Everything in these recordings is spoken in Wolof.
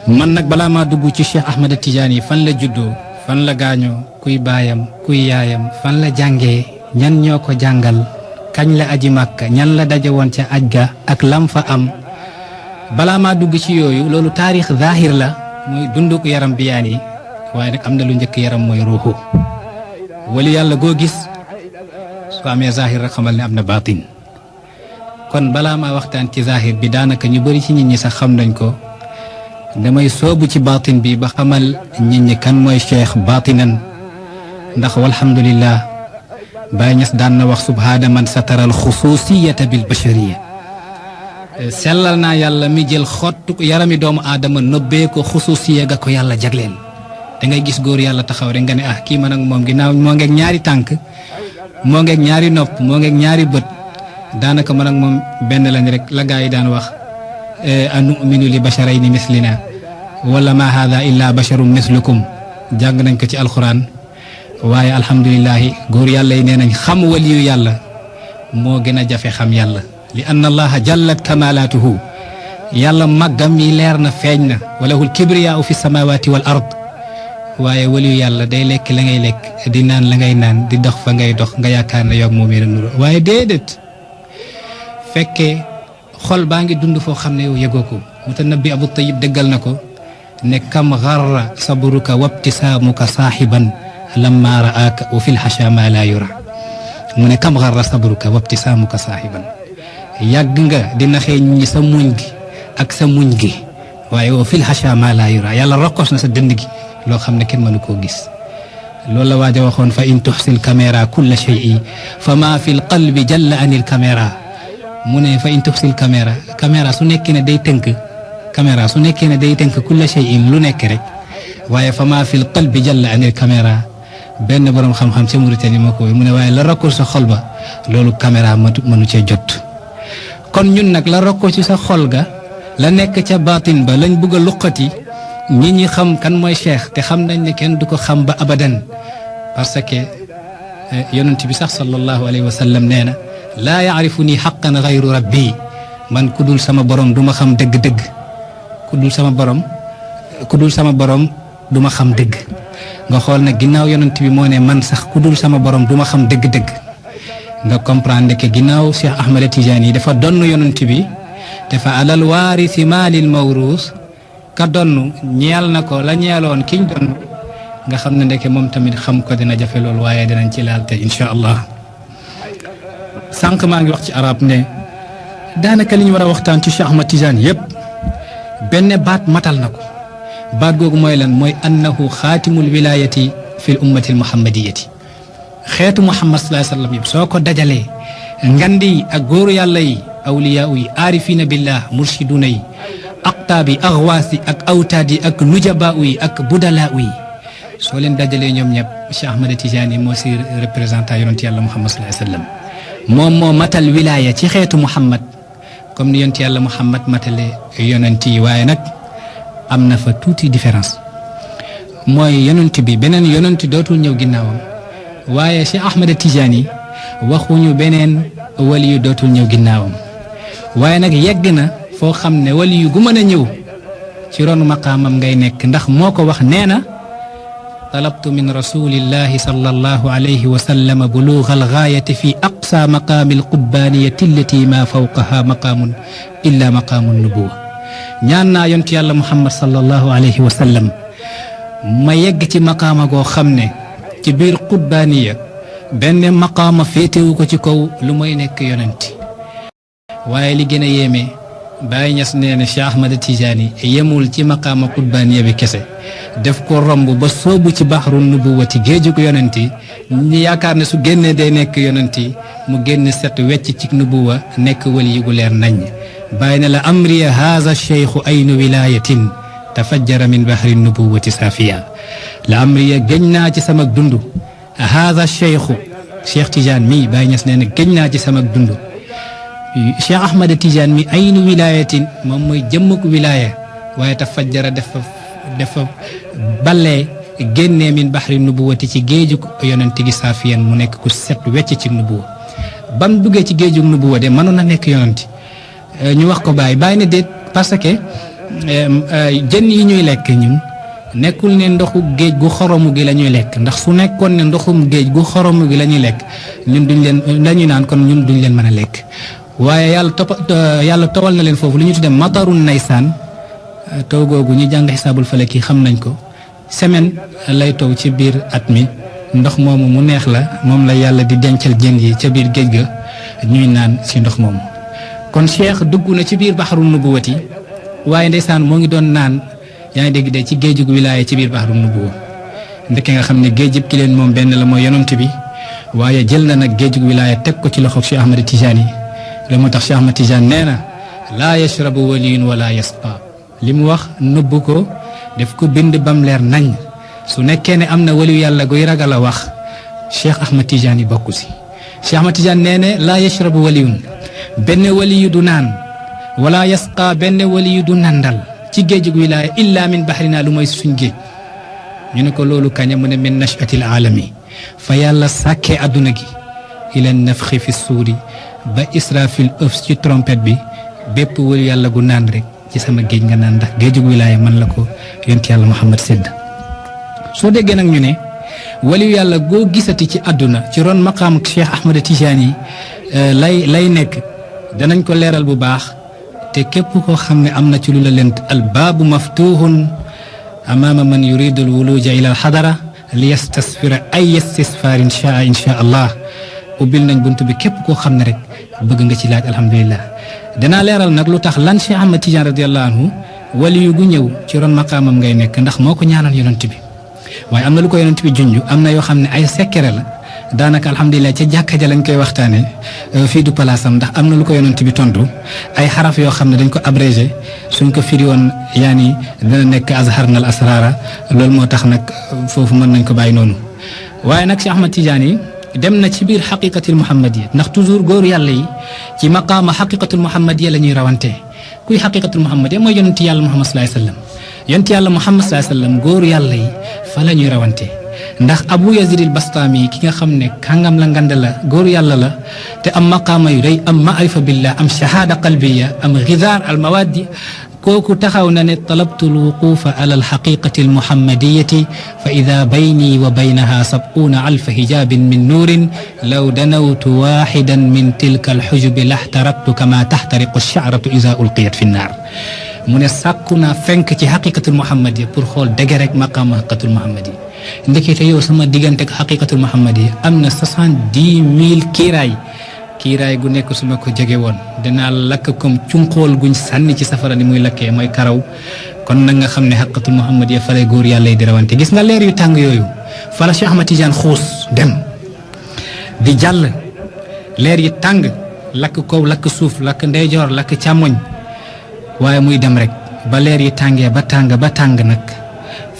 man nag balaa maa dugg ci Cheikh Ahmed Tidiane fan la juddoo fan la gaañoo kuy baayam kuy yaayam fan la jàngee ñan ñoo ko jàngal kañ la aji Màkka ñan la daje woon ca aj ga ak lam fa am balaa maa dugg ci yooyu loolu taarix zahir la mooy dunduk yaram biyaan yi waaye nag am na lu njëkk yaram mooy ruuxu wali yàlla goo gis su amee zahir rek xamal ne am na baatin kon balaa maa waxtaan ci zahir bi daanaka ñu bëri ci nit ñi sax xam nañ ko damay soobu ci baatin bi ba xamal nit ñi kan mooy cheikh baatinan ndax walhamdulillah Baay Ñas daan na wax subhaana man satara al xususiyata bil bashariya sellal naa yàlla mi jël xottu yarami doomu aadama nëbbee ko xususiya ga ko yàlla jagleel da ngay gis góor yàlla taxaw rek nga ne ah kii man ak moom ginnaaw moo ngeeg ñaari tànk moo ngeeg ñaari nopp moo ngeeg ñaari bët daanaka man ak moom benn lañ rek la gaa yi daan wax anu'minu li basharayni mislina wala ma hada illa basharun mislukum jàng nañ ko ci alquran waaye alhamdulilahi góor yàlla yi nee nañ xam waliyu yàlla moo gën a jafe xam yàlla li anna allaha jallat kamalatuhu yàlla màggam yi leer na feeñ na walahul kibriyaau fi samawati wal ard waaye waliyu yàlla day lekk la ngay lekk di naan la ngay naan di dox fa ngay dox nga yaakaar ne yoog moom yéen a nuro waaye déedéet fekkee xol baa ngi dund foo xam ne yow yëgoo ko mutanabbi abu tayyib dëggal na ko ne kam garra sabruka wabtisaamuka saaxiban lamma raaka wa fil xasha ma laa yura mu ne kam garra sabruka wabtisaamuka saaxiban yàgg nga di naxee ñi sa muñ gi ak sa muñ gi waaye wa fil xasha ma laa yura yàlla rokkos na sa dënd gi loo xam ne kenn mënu koo gis loolu la waaja waxoon fa in tuxsil caméra kulla shay'in fa ma fi l qalbi jalla anil caméra mu ne fa in tuxsil caméra su nekkee ne day tënk caméra su nekkee ne day tënk kulla shay'in lu nekk rek waaye fa maa fil qalbi jalla anil caméra benn borom xam-xam ca Mauritanie moo ko mu ne waaye la rakkoo sa xol ba loolu caméra mënu cee jot. kon ñun nag la rakkoo ci sa xol ga la nekk ca baatin ba lañ bëgg a luqati nit ñi xam kan mooy cheikh te xam nañ ne kenn du ko xam ba abadan parce que yonent bi sax sallallahu alayhi wa sallam nee na laa yaarifuni xaqan gayru rabbi man ku dul sama borom du ma xam dëgg-dëgg ku dul sama borom du ma xam dëgg nga xool nag ginnaaw yonent bi moo ne man sax ku dul sama borom du ma xam dëgg-dëgg nga comprendre que ginnaaw Cheikh Ahmed Tidiane yi dafa donn yonent bi dafa alal waarisi maalil mawruus ka donn ñeel na ko la ñeeloon kiñ donn nga xam ne ndeke moom tamit xam ko dina jafe lool waaye dinañ ci laal te incha allah sànq maa ngi wax ci arab ne daanaka li ñu war a waxtaan ci Cheikh Ahmed Tidiane yépp benn baat matal na ko baat googu mooy lan mooy annahu xaatimul wilayati fi l ummati al muhammadiyati xeetu muhammad sallallahu alayhi wa sallam yëpp soo ko dajalee ngandi ak góoru yàlla yi awliyaa yi aarifina billah murshiduna yi aqtaab yi axwaas yi ak awtaad yi ak nujabaa yi ak budalaa yi soo leen dajalee ñoom ñëpp Cheikh Ahmed Tidiane yi moo si représentant yonent yàlla muhammad sallallahu alayhi wa sallam moom moo matal wilaya ci xeetu muhammad comme ni yonent yàlla muhammad matale yonent yi waaye nag am na fa tuuti différence mooy yonent bi beneen yonent dootul ñëw ginnaawam waaye Cheikh Ahmed Tidiane yi waxuñu beneen waliyu dootul ñëw ginnaawam waaye nag yegg na foo xam ne waliyu gu mën a ñëw ci ronu maqaamam ngay nekk ndax moo ko wax nee na talabtu min rasulillahi sallallahu alayhi wa sallam buluga algaayati fi aqsa maqaami alqubbaaniyati allati ma fawqaha maqaamun illa maqaamu nubuwa ñaan naa yonent yàlla muhammad sallallahu alayhi wa sallam ma yegg ci maqaama goo xam ne ci biir qubbaaniya benn maqaama féetewu ko ci kaw lu mooy nekk yonenti waaye li gën a yéeme Baay Ñas nee na Cheikh Ahmed Tidiane yemul ci maqaama qubbaaniya bi kese def ko romb ba soobu ci baxru nubuwati géeju ko yonenti ñi yaakaar ne su génnee day nekk yonenti mu génn set wecc ci nubuwa nekk wali gu leer nañ bàyyi ne la amriya haza cheikhu aynu wilayatin tafajjara min bahri nubuwati safiya la amriya géñ naa ci sama dund haza cheikhu Cheikh Tidiane mi Baay Ñas nee na géñ naa ci sama dund Cheikh Ahmed Tidiane mi aynu wilayatin moom mooy jëmmuk wilaya waaye tafajjara dafa ballee génnee min bahri nubuwati ci géejug yonent gi saafiyan mu nekk ku set wecc ci nubuwa bam duggee ci géejug nubuwa de mënoon na nekk yonent ñu wax ko Baay ne déet parce que jën yi ñuy lekk ñun nekkul ne ndoxu géej gu xoromu gi la ñuy lekk ndax su nekkoon ne ndoxum géej gu xoromu gi la ñuy lekk ñun duñ leen dañuy naan kon ñun duñ leen mën a lekk waaye yàlla towal na leen foofu lu ñu tuddee matarun naysaan taw googu ñu jàng xisaabul falaki xam nañ ko semaine lay taw ci biir at mi ndox moomu mu neex la moom la yàlla di dencal jën yi ca biir géej ga ñuy naan ci ndox moomu kon Cheikh dugg na ci biir baxaru nubuwati waaye ndeysaan moo ngi doon naan yaa ngi dégg de ci géejug wilaaya ci biir baxaru nubuwa ndeke nga xam ne géejub ki leen moom benn la mooy yonent bi waaye jël na nag géejug wilaaya teg ko ci loxoog Cheikh Ahmad Tidiane yi moo tax Cheikh Ahmad Tidiane nee na laa yashrabu waliyun wala yasqa li mu wax nëbb ko def ko bind bam leer nañ su nekkee ne am na waliyu yàlla guy ragal a wax Cheikh Ahmad Tidiane yi bokku si Cheikh Ahmad Tidiane nee ne laa yashrabu waliyun benn waliyu du naan wala yasqa benn waliyu du nandal ci géejug wilaaya illa min bahrina lu mooy suñ géej ñu ne ko loolu kaña mu ne min nashatil alami fa yàlla sàkkee adduna gi ila nafxi fi suuri ba israfil ëf ci trompette bi bépp waliyu yàlla gu naan rek ci sama géej nga naan ndax géejug wilaaya man la ko yonent yàlla Muhammad sédd soo déggee nag ñu ne waliyu yàlla goo gisati ci àdduna ci ron maqaam Cheikh Ahmad Tidiane yi lay nekk danañ ko leeral bu baax te képp koo xam ne am na ci lu la lent al baabu maftuhun amaama man yuridu al wuluja ila al xadara li yastasfira ay istisfaar insha allah ubbil nañ bunt bi képp koo xam ne rek bëgg nga ci laaj alhamdulilah danaa leeral nag lu tax lan Cheikh Ahmad Tidiane radiallahu anhu waliyu gu ñëw ci ron maqaamam ngay nekk ndax moo ko ñaanal yonent bi waaye am na lu ko yonent bi junj am na yoo xam ne ay sekkere la daanaka alhamdulilah ca jàkka ja lañ koy waxtaane fii du palaasam ndax am na lu ko yonent bi tontu ay xaraf yoo xam ne dañ ko abrégé suñ ko firi woon yaani dana nekk azharnal asrara loolu moo tax nag foofu mën nañ ko bàyyi noonu waaye nag Cheikh Ahmad Tidiane yi dem na ci biir xaqiqatul muhammadiya ndax toujours góor yàlla yi ci maqaama xaqiqatul muhammadiya la ñuy rawante kuy xaqiqatul muhammadiya mooy yonent yàlla Muhammad sallallahu alayhi wasallam yonent yàlla Muhammad sallallahu alayhi wasallam góor yàlla yi fa la ñuy rawante ndax Abu Yazid al Bastami ki nga xam ne kàngam la ngand la góor yàlla la te am maqaama yu rëy am maarifa billah am shahada qalbiya am gidaar al mawaddi kooku taxaw na ne talabtu alwuqufa ala alxaqiqati almuhammadiyati fa ida bayni wa baynaha sab'una alfa hijabin min nuurin law danawtu waxidan min tilka alxujubi laxtaraqtu kama taxtariqu alsharatu ida ulqiyat fi nnaar mu ne sàkku naa fenk ci xaqiqatul muhammadiya pour xool dëgg rek maqaama xaqiqatul muhammadiya ndekete yow sama diggante ak xaqiqatul muhammadiya am na 70,000 kiiraay gu nekk su ma ko jege woon dinaa lakk comme cunqool guñ sànni ci safara ni muy lakkee mooy karaw kon nag nga xam ne xaqiqatul muhammadiya fa lay góor yàlla yi di rawante gis nga leer yu tàng yooyu fa la Cheikh Ahmad Tidiane xuus dem di jàll leer yi tàng lakk kaw lakk suuf lakk ndeyjoor lakk càmmoñ waaye muy dem rek ba leer yi tàngee ba tàng nag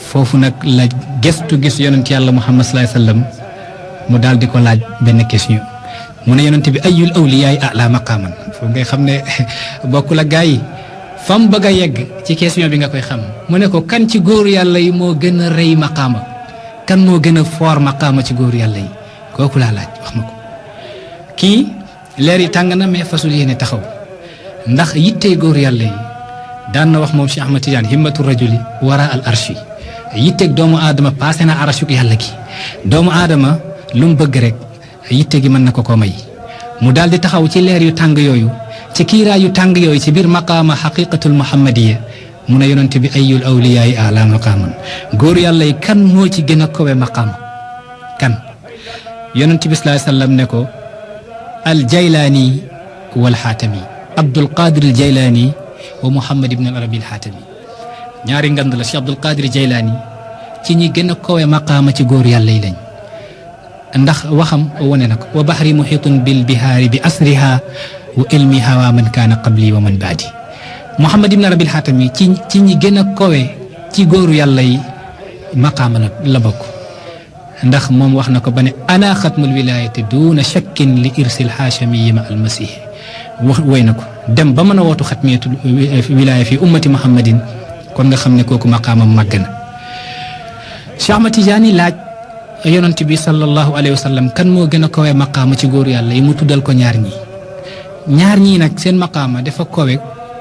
foofu nag la gestu gis yonent yàlla Muhammad sallallahu alayhi wasallam mu daal di ko laaj benn question mu ne yonent bi ayul awliyaay a'la maqaaman foofu ngay xam ne bokk la gaa yi fam bëgg a yegg ci question bi nga koy xam mu ne ko kan ci góor yàlla yi moo gën a rëy maqaama kan moo gën a foor maqaama ci góor yàlla yi kooku laa laaj wax ma ko kii leer yi tàng na mais fasul yéene taxaw ndax yittey góor yàlla yi daan na wax moom Cheikh Ahmad Tidiane himmatu rajuli wara al arshi yitteeg doomu aadama passé na arashuk yàlla gi doomu aadama lu mu bëgg rek yitte gi mën na ko may mu daal di taxaw ci leer yu tàng yooyu ci kiiraay yu tàng yooyu ci biir maqaama xaqiqatul muhammadiya mu ne yonent bi ayul awliyaay ala maqaaman góor yàlla yi kan moo ci gën a kowe maqaama kan yonent bi sallallahu alayhi wasallam ne ko al jaylaani wal xaatami abdul qadir al jaylaani wa muhammad ibn al arabi al xaatami ñaari ngand la Cheikh Abdul Qadir Jaylaani ci ñi gën a kowe maqaama ci góor yàlla yi lañ ndax waxam wone na ko wa bahri muhitun bil bihaari bi asriha wa ilmiha wa man kaana qabli wa man baadi Muhammad ibn Arabil Xaatami ci ñi gën a kowe ci góoru yàlla yi maqaama la bokk ndax moom wax na ko ba ne ana xatmul wilayati duna shakkin li irsil haashamiyi ma al masih wax woy na ko dem ba mën a wootu xatmiyatul wilaya fi ummati muhammadin kon nga xam ne kooku maqaamam màgg na Cheikh Ahmad Tidiane laaj yonent bi sallallahu alayhi wa sallam kan moo gën a kowe maqaama ci góor yàlla yi mu tuddal ko ñaar ñii nag seen maqaama dafa kowe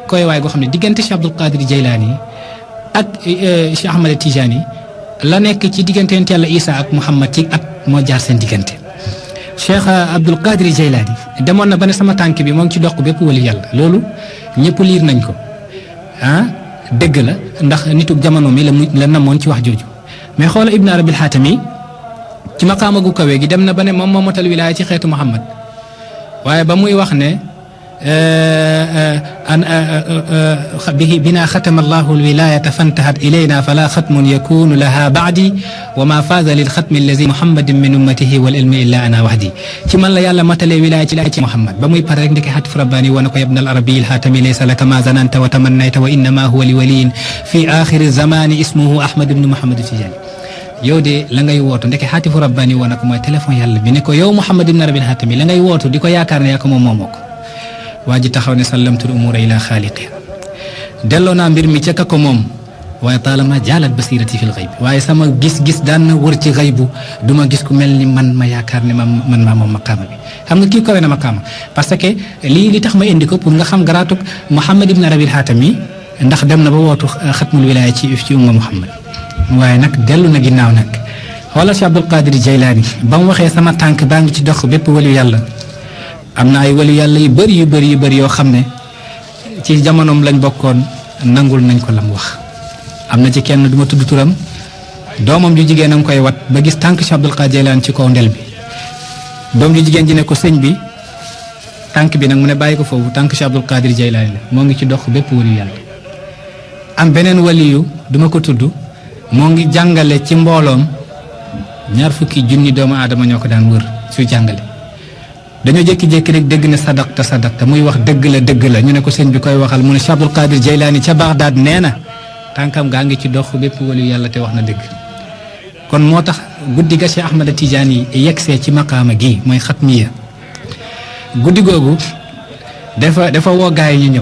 koy waay goo xam ne diggante Cheikh Abdul Qadir Jaylaani ak Cheikh Ahmad Tijaani la nekk ci diggante yonent yàlla Isa ak Muhammad ci at moo jaar seen diggante. Cheikh Abdul Qadir Jaylaani demoon na ba ne sama tànk bi moo ngi ci dox bépp wali yàlla loolu ñëpp liir nañ ko dëgg la ndax nituk jamono mi la namoon ci wax jooju. mais xoola Ibn Arabi al-Xaatami ci maqaama gu kawe gi dem na ba ne moom moo motal wilaaya ci xeetu Muhammad waaye ba muy wax ne bina xatama allahu alwilayata fantahat ilayna fala xatmun yakunu laha baadi wa ma faaza lil xatmi allazi muhammadin min ummatihi wal ilmi illa ana waxdi ci man la yàlla matalee wilaaya ci Muhammad ba muy pare rek ndeke xatif rabbani wa na ko ibn al arabi al xaatami laysa laka ma zananta wa tamannayta wa innama huwa li waliyin fi axiri zamani ismuhu ahmad ibnu muhammad tijani yow de la ngay wootu ndeke xaatifu rabbani woon na ko mooy téléphone yàlla bi ne ko yow Muhammad ibn Arabi al-Xaatami la ngay wootu di ko yaakaar ne yaa ko moom moomoo ko waa ji taxaw ne sallamtul umuura ila xaaliqiha delloo naa mbir mi ca ka ko moom waaye taalama jaalat basirati fil xayb waaye sama gis-gis daan na wër ci xaybu du ma gis ku mel ni man ma yaakaar ne man maa moom maqaama bi xam nga kii kawe na maqaama parce que li tax ma indi ko pour nga xam garaatuk Muhammad ibn Arabi al-Xaatami ndax dem na ba wootu xatmul wilaaya ci umma Muhammad waaye nag dellu na ginnaaw nag xoolal Cheikh Abdul Qadir Jaylaani ba mu waxee sama tànk baa ngi ci dox bépp waliyu yàlla am na ay waliyu yàlla yu bëri yoo xam ne ci jamonoom lañ bokkoon nangul nañ ko lam wax. am na ci kenn du ma tudd turam doomam ju jigéen a ngi koy wat ba gis tànk Cheikh Abdul Qadir Jaylaani ci kaw ndel bi doom ju jigéen ji ne ko sëñ bi tànk bi nag mu ne bàyyi ko foofu tànk Cheikh Abdul Qadir Jaylaani la moo ngi ci dox bépp waliyu yàlla. am beneen waliyu du ma ko tudd. moo ngi jàngale ci mbooloom 20,000 doomu aadama ñoo ko daan wër suy jàngale dañoo jékki-jékki rek dégg ne sadaqta muy wax dëgg la ñu ne ko sëñ bi koy waxal mu ne Cheikh Abdul Qadir Jaylaani ca Baghdad nee na tànkam gaa ngi ci dox bépp waliyu yàlla te wax na dëgg. kon moo tax guddi ga Cheikh Ahmad Tijaani yegsee ci maqaama gi mooy xatmiya guddi googu dafa woo gaa yi ñu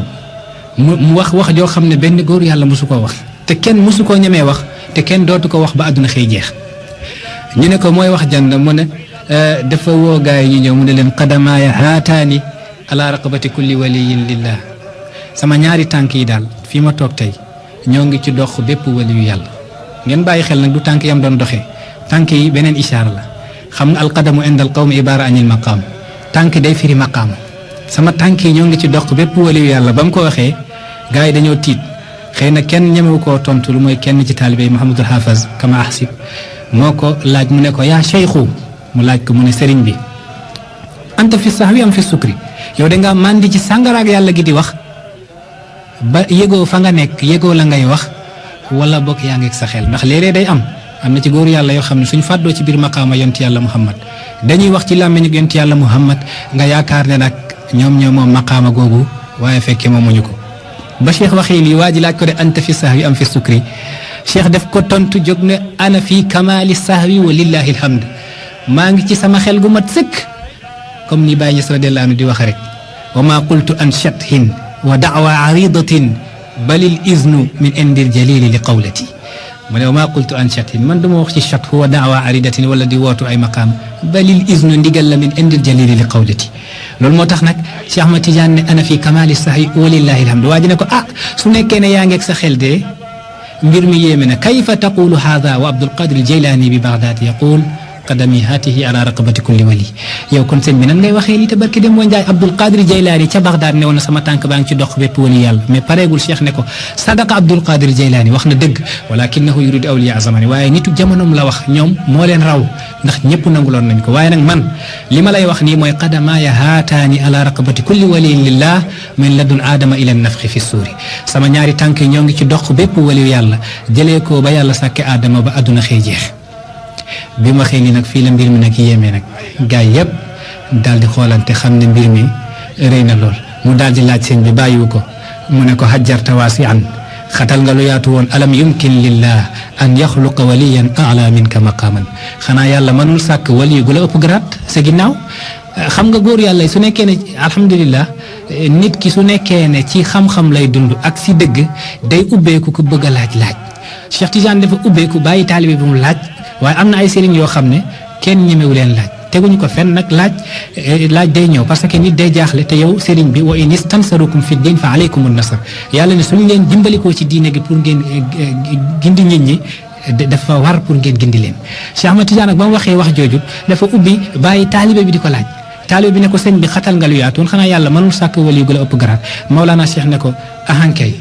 ñëw mu wax joo xam ne benn góor yàlla mosu koo wax te kenn mosu koo ñemee wax. te kenn dootu ko wax ba àdduna xëy jeex ñu ne ko mooy wax jand mu ne dafa woo gaay yi ñu ñëw mu ne leen qadamaaya haataani ala raqabati kulli waliyin lillah sama ñaari tànk yi daal fii ma toog tey ñoo ngi ci dox bépp waliyu yàlla ngeen bàyyi xel nag du tànk yam doon doxee tànk yi beneen ishaara la xam nga alqadamu inda alqawmi ibaara anil maqaam tànk day firi maqaam sama tànk yi ñoo ngi ci dox bépp waliyu yàlla ba mu ko waxee gaay yi dañoo tiit xëy na kenn ñemewu koo tontu lu mooy kenn ci taalibe Muhammadul Haafaz kama ahsib moo ko laaj mu ne ko yaa cheikhu mu laaj ko mu ne sëriñ bi anta fi sahwi am fi sukri yow da ngaa màndi ci sàngaraag yàlla gi di wax ba yëgoo fa nga nekk yëgoo la ngay wax wala bokk yaa ngi ak sa xel ndax léeg-léeg day am na ci góor yàlla yoo xam ne suñu fàddoo ci biir maqaama yonent yàlla Muhammad dañuy wax ci làmmiñu yonent yàlla Muhammad nga yaakaar ne nag ñoom moom maqaama googu waaye fekkee moomuñu ko. ba cheikh waxee lii waa ji laaj ko de anta fi sahwi am fi sukri cheikh def ko tontu jóg ne ana fi kamali sahwi wa lillahi alhamd maa ngi ci sama xel gu mat sëkk comme ni Baay Ñas radiyallahu anhu di wax rek wa ma qultu an shathin wa da'wa aridatin balil iznu min indil jalili li qawlati mu ne wa ma qultu an shathin man duma wax ci chat wa da'wa aridatin wala di wootu ay maqaam balil iznu ndigal la min indil jalili li qawlati loolu moo tax nag Cheikh Ahmad Tidiane ne ana fi kamali sahwi walillahi alhamdu waa ji ne ko su nekkee ne yaa ngeeg sa xel de mbir mi yéeme na kayfa taqulu hadha wa Abdul Qadir Jaylaani bi Baghdad yaqul qadami hatihi ala raqabati kulli wali yow kon sëñ bi nan ngay waxee lii te barki dem moo njaay Abdul Qadir Jaylaani ca Baghdad ne woon na sama tànk baa ngi ci dox bépp wali yàlla mais pareegul Cheikh ne ko sadaqa Abdul Qadir Jaylaani wax na dëgg walakinahu yuridu awliya zamani waaye nitu jamonoom la wax ñoom moo leen raw ndax ñëpp nanguloon nañ ko waaye nag man li ma lay wax nii mooy qadamaaya haataani ala raqabati kulli waliyin lillah min ladun aadama ila nafxi fi suuri sama ñaari tànk yi ñoo ngi ci dox bépp wali yàlla jëlee ko ba yàlla sàkke aadama ba àdduna xëy jeex bi ma xëy ni nag fii la mbir mi nag yéemee nag gaay yëpp daal di xoolante xam ne mbir mi rëy na lool mu daal di laaj sëñ bi bàyyiwu ko mu ne ko hajjarta waasi'an xatal nga lu yaatu woon alam yumkin lillah an yaxluqa waliyan a'la minka maqaman xanaa yàlla mënul sàkk wali gu la ëpp garaat sa ginnaaw xam nga góor yàlla su nekkee ne alhamdulillah nit ki su nekkee ne ci xam-xam lay dund ak si dëgg day ubbeeku ku bëgg a laaj Cheikh Tidiane dafa ubbeeku bàyyi taalibe bi mu laaj waaye am na ay sëriñ yoo xam ne kenn ñemewu leen laaj teguñu ko fenn nag laaj day ñëw parce que nit day jaaxle te yow sëriñ bi wa in istansarukum fi din fa alaykum an-nasr yàlla ne suñu leen dimbalikoo ci diine gi pour ngeen gindi nit ñi dafa war pour ngeen gindi leen Cheikh Ahmad Tidiane nag ba mu waxee wax jooju dafa ubbi bàyyi taalibe bi di ko laaj taalibe bi ne ko sëñ bi xatal nga lu yaatoon xanaa yàlla mënul sàkk wali gu la ëpp garaat Mawlana Cheikh ne ko ahankay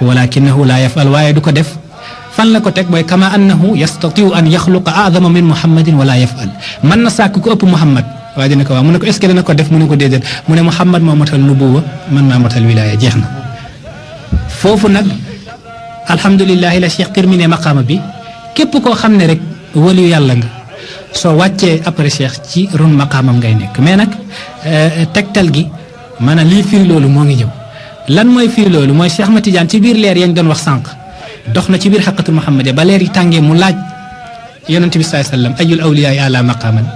walakinahu la yafal waaye du ko def fan la ko teg mooy kama annahu yastatiu an yaxluqa aadama min muhammadin wala yafal mën na sàkk ko ëpp muhammad waaye dina ko waaw mu ne ko est ce que dina ko def mu ne ko déedéet mu ne muhammad moo motal nubuwa man maa motal wilaya jeex na foofu nag alhamdulilahi la Cheikh terminé maqaama bi képp koo xam ne rek waliyu yàlla nga soo wàccee après Cheikh ci ron maqaamam ngay nekk mais nag tegtal gi maanaam lii firi loolu moo ngi ñëw lan mooy firi loolu mooy Cheikh Ahmad Tidiane ci biir leer yañ doon wax sànq dox na ci biir xaqatul muhammad ba leer yi tàngee mu laaj yonent bi sallallahu alayhi wasallam ayul awliyaa ala maqaaman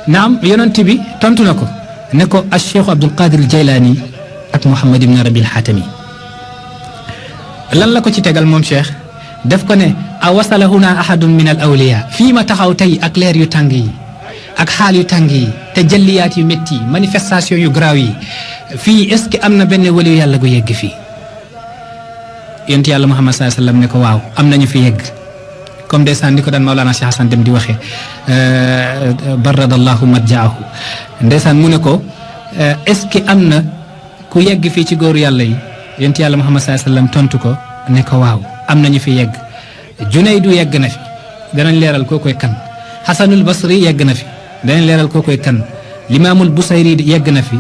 naam yonent bi tontu na ko ne ko al Cheikh Abdul Qadir Jaylaani ak Muhammad ibn Rabil Xaatami lan la ko ci tegal moom Cheikh def ko ne a wasala huna ahadun min al awliya fii ma taxaw tey ak leer yu tàng yi ak xaal yu tàng yi te jalliyaat yu métti yi manifestation yu graaw yi fii est ce que am na benn waliyu yàlla gu yegg fii yonent yàlla Muhammad sallallahu alayhi wasallam ne ko waaw am nañu fi yegg comme ndeysaan ni ko daan Mawlana Cheikh Hassan dem di waxee baradallahu madjaahu ndeysaan mu ne ko est ce que am na ku yegg fii ci góoru yàlla yi yonent yàlla Muhammad sallallahu alayhi wasallam tontu ko ne ko waaw am nañu fi yegg Junaydu yegg na fi danañ leeral koo koy kan Hasanul Basri yegg na fi danañ leeral koo koy kan Limaamul Busayri yegg na fi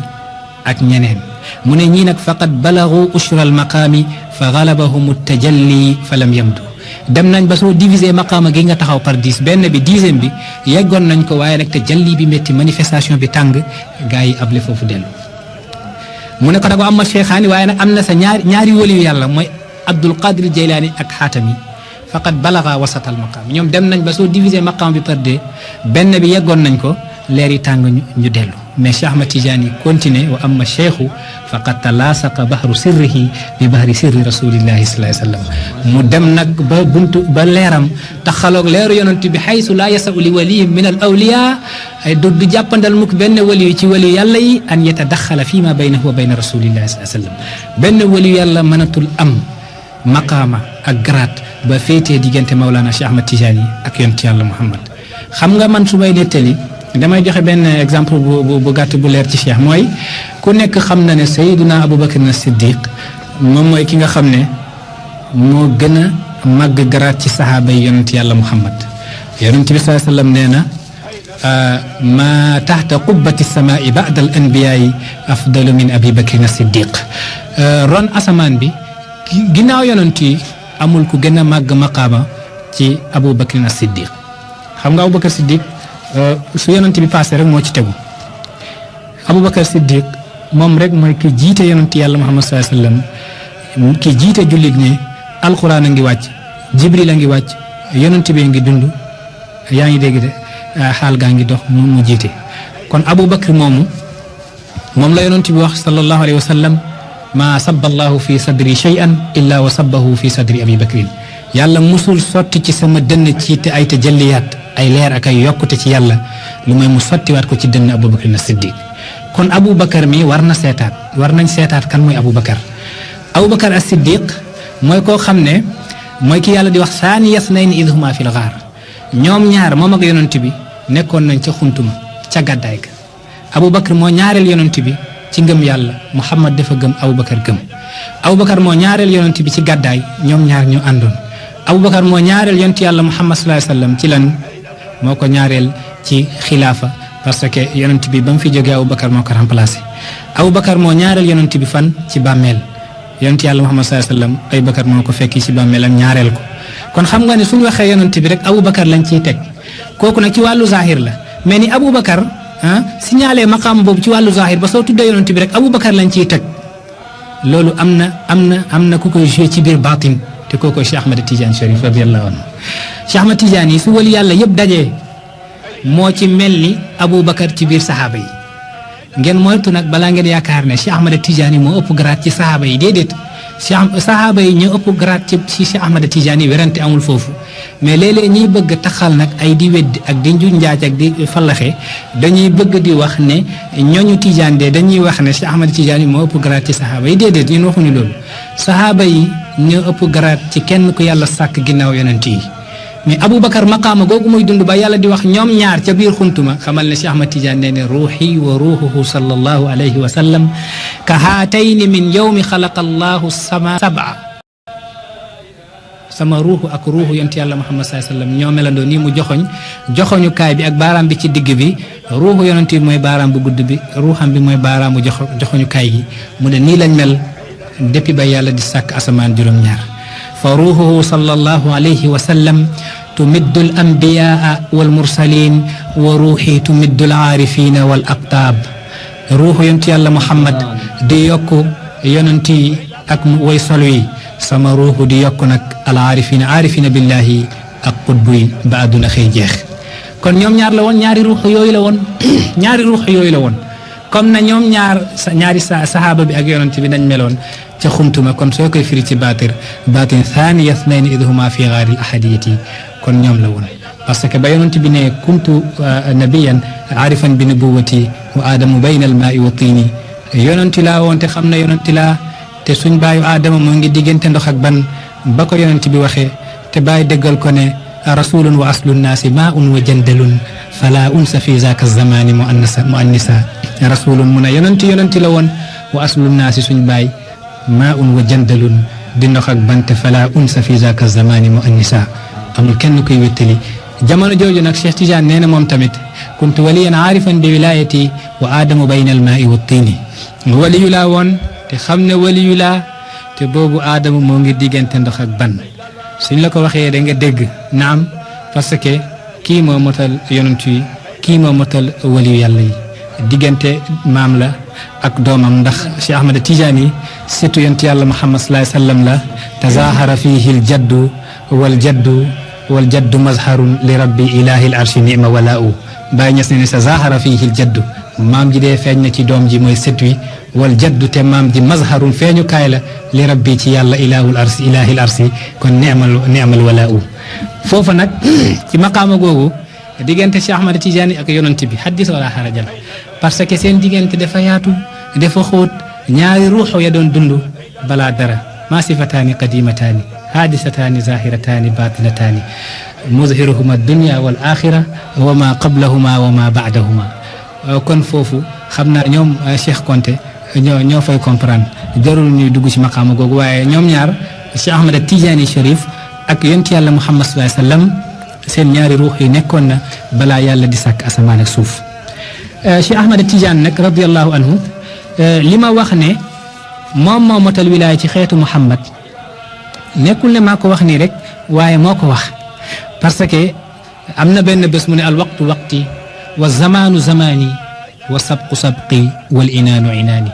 ak ñeneen mu ne ñii nag faqad balagu ushra al maqaami fa galabahum tajalli fa lam yamdu dem nañ ba soo diviser maqaama gi nga taxaw par 10 benn bi 10e bi yeggoon nañ ko waaye nag tajalli bi métti manifestation bi tàng gaa yi able foofu dellu mu ne ko nag am ma cheikhaani waaye nag am na sa ñaari waliyu yàlla mooy Abdul Qadir Jaylaani ak Xaatami faqad balaga wasat al maqaam ñoom dem nañ ba soo diviser maqaama bi par 2 benn bi yeggoon nañ ko leer yi tàng ñu dellu mais Cheikh Ahmad Tidiane continué wa amma cheikhu faqad talaasaqa bahru sirrihi bi bahri sirri rasulillahi sallallahu alayhi wasallam mu dem nag ba buntu ba leeram taxaloog leeru yonent bi xaysu laa yasau li waliyin min al awliya ay du jàppandal mukk benn waliyu ci waliyu yàlla yi an yatadaxala fi ma baynahu wa bayna rasulillahi sallallahu alayhi wasallam benn waliyu yàlla mënatul am maqaama ak garaat ba féetee diggante Mawlana Cheikh Ahmad Tidiane ak yonent yàlla Muhammad xam nga man su may nettali damay joxe benn exemple bu gàtt bu leer ci Cheikh mooy ku nekk xam na ne Sayyiduna Abubakar as-Siddiq moom mooy ki nga xam ne moo gën a màgg garaat ci saxaaba yi yonent yàlla Muhammad yonent bi sallallahu alayhi wasallam nee na ma taxta qubbati samaa'i ba'da al-anbiyaa'i afdalu min Abi Bakrin as-Siddiq ron asamaan bi ginnaaw yonent yi amul ku gën a màgg maqaama ci Abubakar as-Siddiq xam nga Abubakar Siddiq su yonent bi passé rek moo ci tegu Aboubacar Siddiq moom rek mooy ki jiite yonent yàlla Muhammad sallallahu alayhi wasallam ki jiite jullit ñi alquran a ngi wàcc Jibril a ngi wàcc yonent bi ngi dund yaa ngi dégg de xaal gaa ngi dox mu jiite kon Aboubacar moom la yonent bi wax sallallahu alayhi wasallam ma sabba allahu fi sadri shay'an illa wa sabbahu fi sadri Abi Bakrin yàlla musul sotti ci sama dënn ci te ay tajalliyaat ay leer ak ay yokkute ci yàlla lu may mu sottiwaat ko ci dënn Aboubacar as-Siddiq kon Aboubacar mi war nañ seetaat kan mooy Aboubacar as-Siddiq mooy koo xam ne mooy ki yàlla di wax saani yasnayni idh huma fil ghaar ñoom ñaar moom ak yonent bi nekkoon nañ ca xuntuma ca gàddaay ga Aboubacar moo ñaareel yonent bi ci ngëm yàlla Muhammad dafa gëm Aboubacar gëm Aboubacar moo ñaareel yonent bi ci gàddaay ñoom ñaar ñu àndoon Aboubacar moo ñaareel yonent yàlla Muhammad sallallahu alayhi wasallam ci lan moo ko ñaareel ci xilaafa parce que yonent bi ba mu fi jógee Aboubacar moo ko remplacé Aboubacar moo ñaareel yonent bi fan ci bàmmeel yonent yàlla Muhammad sallallahu alayhi wasallam Aboubacar moo ko fekki ci bàmmeelam ñaareel ko kon xam nga ne suñu waxee yonent bi rek Aboubacar lañ ciy teg kooku nag ci wàllu zahir la mais ni Aboubacar signalé maqaam boobu ci wàllu zahir ba soo tuddee yonent bi rek Aboubacar lañ ciy teg loolu am na ku koy joué ci biir baatin te kooku Cheikh Ahmad Tidiane Chérif radiyallahu anhu Cheikh Ahmad Tidiane yi su wali yàlla yëpp dajee moo ci mel ni Aboubacar ci biir saxaaba yi ngeen moytu nag balaa ngeen yaakaar ne Cheikh Ahmad Tidiane moo ëpp garaat ci saxaaba yi déedéet sahaaba yi ñoo ëpp grade ci Cheikh Ahmad Tidiane werante amul foofu mais léeg-léeg ñiy bëgg taxal nag ay di weddi ak di njuñ njaaj ak di fallaxe dañuy bëgg di wax ne ñooñu Tidiane de dañuy wax ne Cheikh Ahmad Tidiane moo ëpp grade ci sahaaba yi déedéet ñun waxuñu loolu sahaaba yi ñoo ëpp grade ci kenn ku yàlla sàkk ginnaaw yonent yi mais Aboubacar maqaama googu muy dund ba yàlla di wax ñoom ñaar ca biir xuntuma xamal ne Cheikh Ahmad Tidiane nee ne ruuxi wa ruuxuhu sallallahu alayhi wa sallam ka haatayni min yawmi xalaqa allahu sama sab'a sama ruuxu ak ruuxu yonent yàlla Muhammad sallallahu alayhi wa sallam ñoo melandoo nii mu joxoñu kaay bi ak baaraam bi ci digg bi ruuxu yonent bi mooy baaraam bu gudd bi ruuxam bi mooy baaraamu joxoñu kaay gi mu ne nii lañ mel depuis ba yàlla di sàkk asamaan juróom-ñaar fa ruuxuhu sallallahu alayhi wa sallam tumiddu al anbiyaa wal mursalin wa ruuxi tumiddu al aarifina wal aqtaab ruuxu yonent yàlla Muhammad di yokku yonent yi ak way solo yi sama ruuxu di yokku nag al aarifina billahi ak qutbu yi ba àdduna xëy jeex kon ñoom ñaar la woon ñaari ruux yooyu la woon ñaari ruux yooyu la woon comme na ñoom ñaari sahaaba bi ak yonent bi nañ meloon ca xumtuma kon soo koy firi ci baatin thaniya ithnayn idhuma fi ghaari ahadiyati kon ñoom la woon parce que ba yonent bi ne kuntu nabiyan arifan bi nubuwati wa aadamu bayna al maa'i wa tiini yonent laa woon te xam na yonent laa te suñ baayu aadama moo ngi diggante ndox ak ban ba ko yonent bi waxee te bàyyi déggal ko ne rasulun wa aslu nnaasi maa'un wa jandalun fala unsa fi zaaka zamani muannisa rasulun mu ne yonent la woon wa aslu nnaasi suñ baay maa'un wa jandalun di ndox ak bante fala unsa fi zaaka zamani muannisa amul kenn kuy wéttali jamono jooju nag Cheikh Tidiane nee na moom tamit kuntu waliyan aarifan bi wilayati wa aadamu bayna al maa'i wa tiini waliyu laa woon te xam ne waliyu laa te boobu aadama moo ngi diggante ndox ak ban suñ la ko waxee da nga dégg naam parce que kii moo motal yonent yi kii moo motal waliyu yàlla yi diggante maam la ak doomam ndax Cheikh Ahmad Tidiane yi surtout yonent yàlla Muhammad sallallahu alayhi wa sallam la tazahara fihi al jaddu wal jaddu mazharun li rabbi ilahi al arshi nima walaa'u bàyyi ñes ne sa zahara fihi al jaddu maam ji dee feeñ na ci doom ji mooy sët wi wal jaddu te maam ji mazharun feeñu kaay la li rabbi ci yàlla ilahul arsi ilahil arsi kon ni'mal walaa'u foofa nag ci maqaama googu diggante Cheikh Ahmad Tidiane ak yonent bi haddis wala xaraja la parce que seen diggante dafa yaatu dafa xóot ñaari ruuxu ya doon dund balaa dara ma sifataani qadimataani haadisataani zahirataani batinataani muzhiruhuma dunya wal axira wa ma qablahuma wa ma baadahuma kon foofu xam naa ñoom Cheikh Konté ñoo fay comprendre jarul ñuy dugg ci maqaama googu waaye ñoom ñaar Cheikh Ahmad Tidiane Chérif ak yonent yàlla Muhammad sallallahu alayhi wa sallam seen ñaari ruux yi nekkoon na balaa yàlla di sàkk asamaan ak suuf Cheikh Ahmad Tidiane nag radiyallahu anhu li ma wax ne moom moo motal wilaaya ci xeetu Muhammad nekkul ne maa ko wax nii rek waaye moo ko wax parce que am na benn bés mu ne al waqtu waqti wa zamaanu zamaani wa sabqu sabqi wal inaanu inaani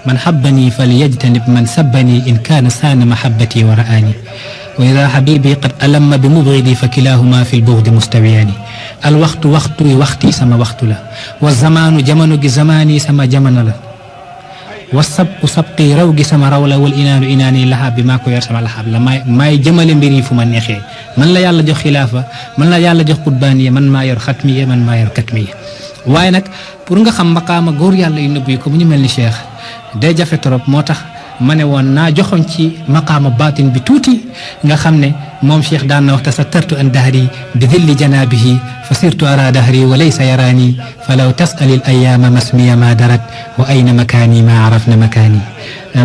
man habbani falyajtanib man sabbani in kaana saana mahabbati wa ra'aani wa ida habibi qad alamma bi mubghidi fa kilahuma fi lbughdi mustawiyaani al waxtu waxti sama waxtu la wa zamaanu jamono gi zamaani sama jamono la wa sabqu sabqi raw gi sama raw la wal inaanu inaani laxaab bi maa ko yor sama laxaab la maay jëmale mbir yi fu ma neexee man la yàlla jox xilaafa man la yàlla jox qutbaaniya man maa yor xatmiya man maa yor katmiya waaye nag pour nga xam maqaama góor yàlla yu nëbb yi ko bu ñu mel ni Cheikh day jafe trop moo tax ma ne woon naa joxoon ci maqaama baatin bi tuuti nga xam ne moom Cheikh daan na wax tasattartu an dahri bi dilli janaabihi fa sirtu ara dahri wa laysa yaraani falaw tas'ali al ayyaama masmiya ma darat wa ayna makaani ma arafna makaani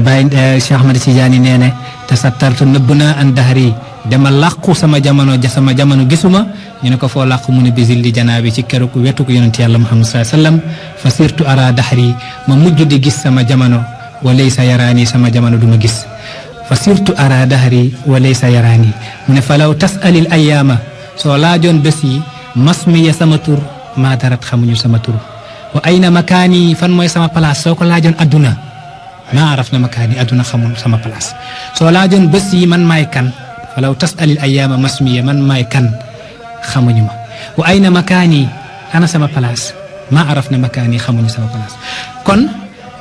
Baye Cheikh Ahmad Tidiane nee ne tasattartu nëbb naa an dahri dama làqu sama jamono gisuma ñu ne ko foo làqu mu ne bi dilli janaabi ci keroog wetu ko yonent yàlla Muhammad sallallahu alayhi wa sallam fa sirtu ara dahri ma mujj di gis sama jamono wa laysa yaraani sama jamono duma gis fa sirtu ara dahri wa laysa yaraani mu ne falaw tas'alil ayyaama soo laajoon bés yi masmiya sama tur maa darat xamuñu sama tur wa ayna makaani fan mooy sama place soo ko laajoon adduna maa araf na makaani adduna xamul sama place soo laajoon bés yi man maay kan falaw tas'alil ayyaama masmiya man maay kan xamuñu ma wa ayna makaani ana sama place maa araf na makaani xamuñu sama place kon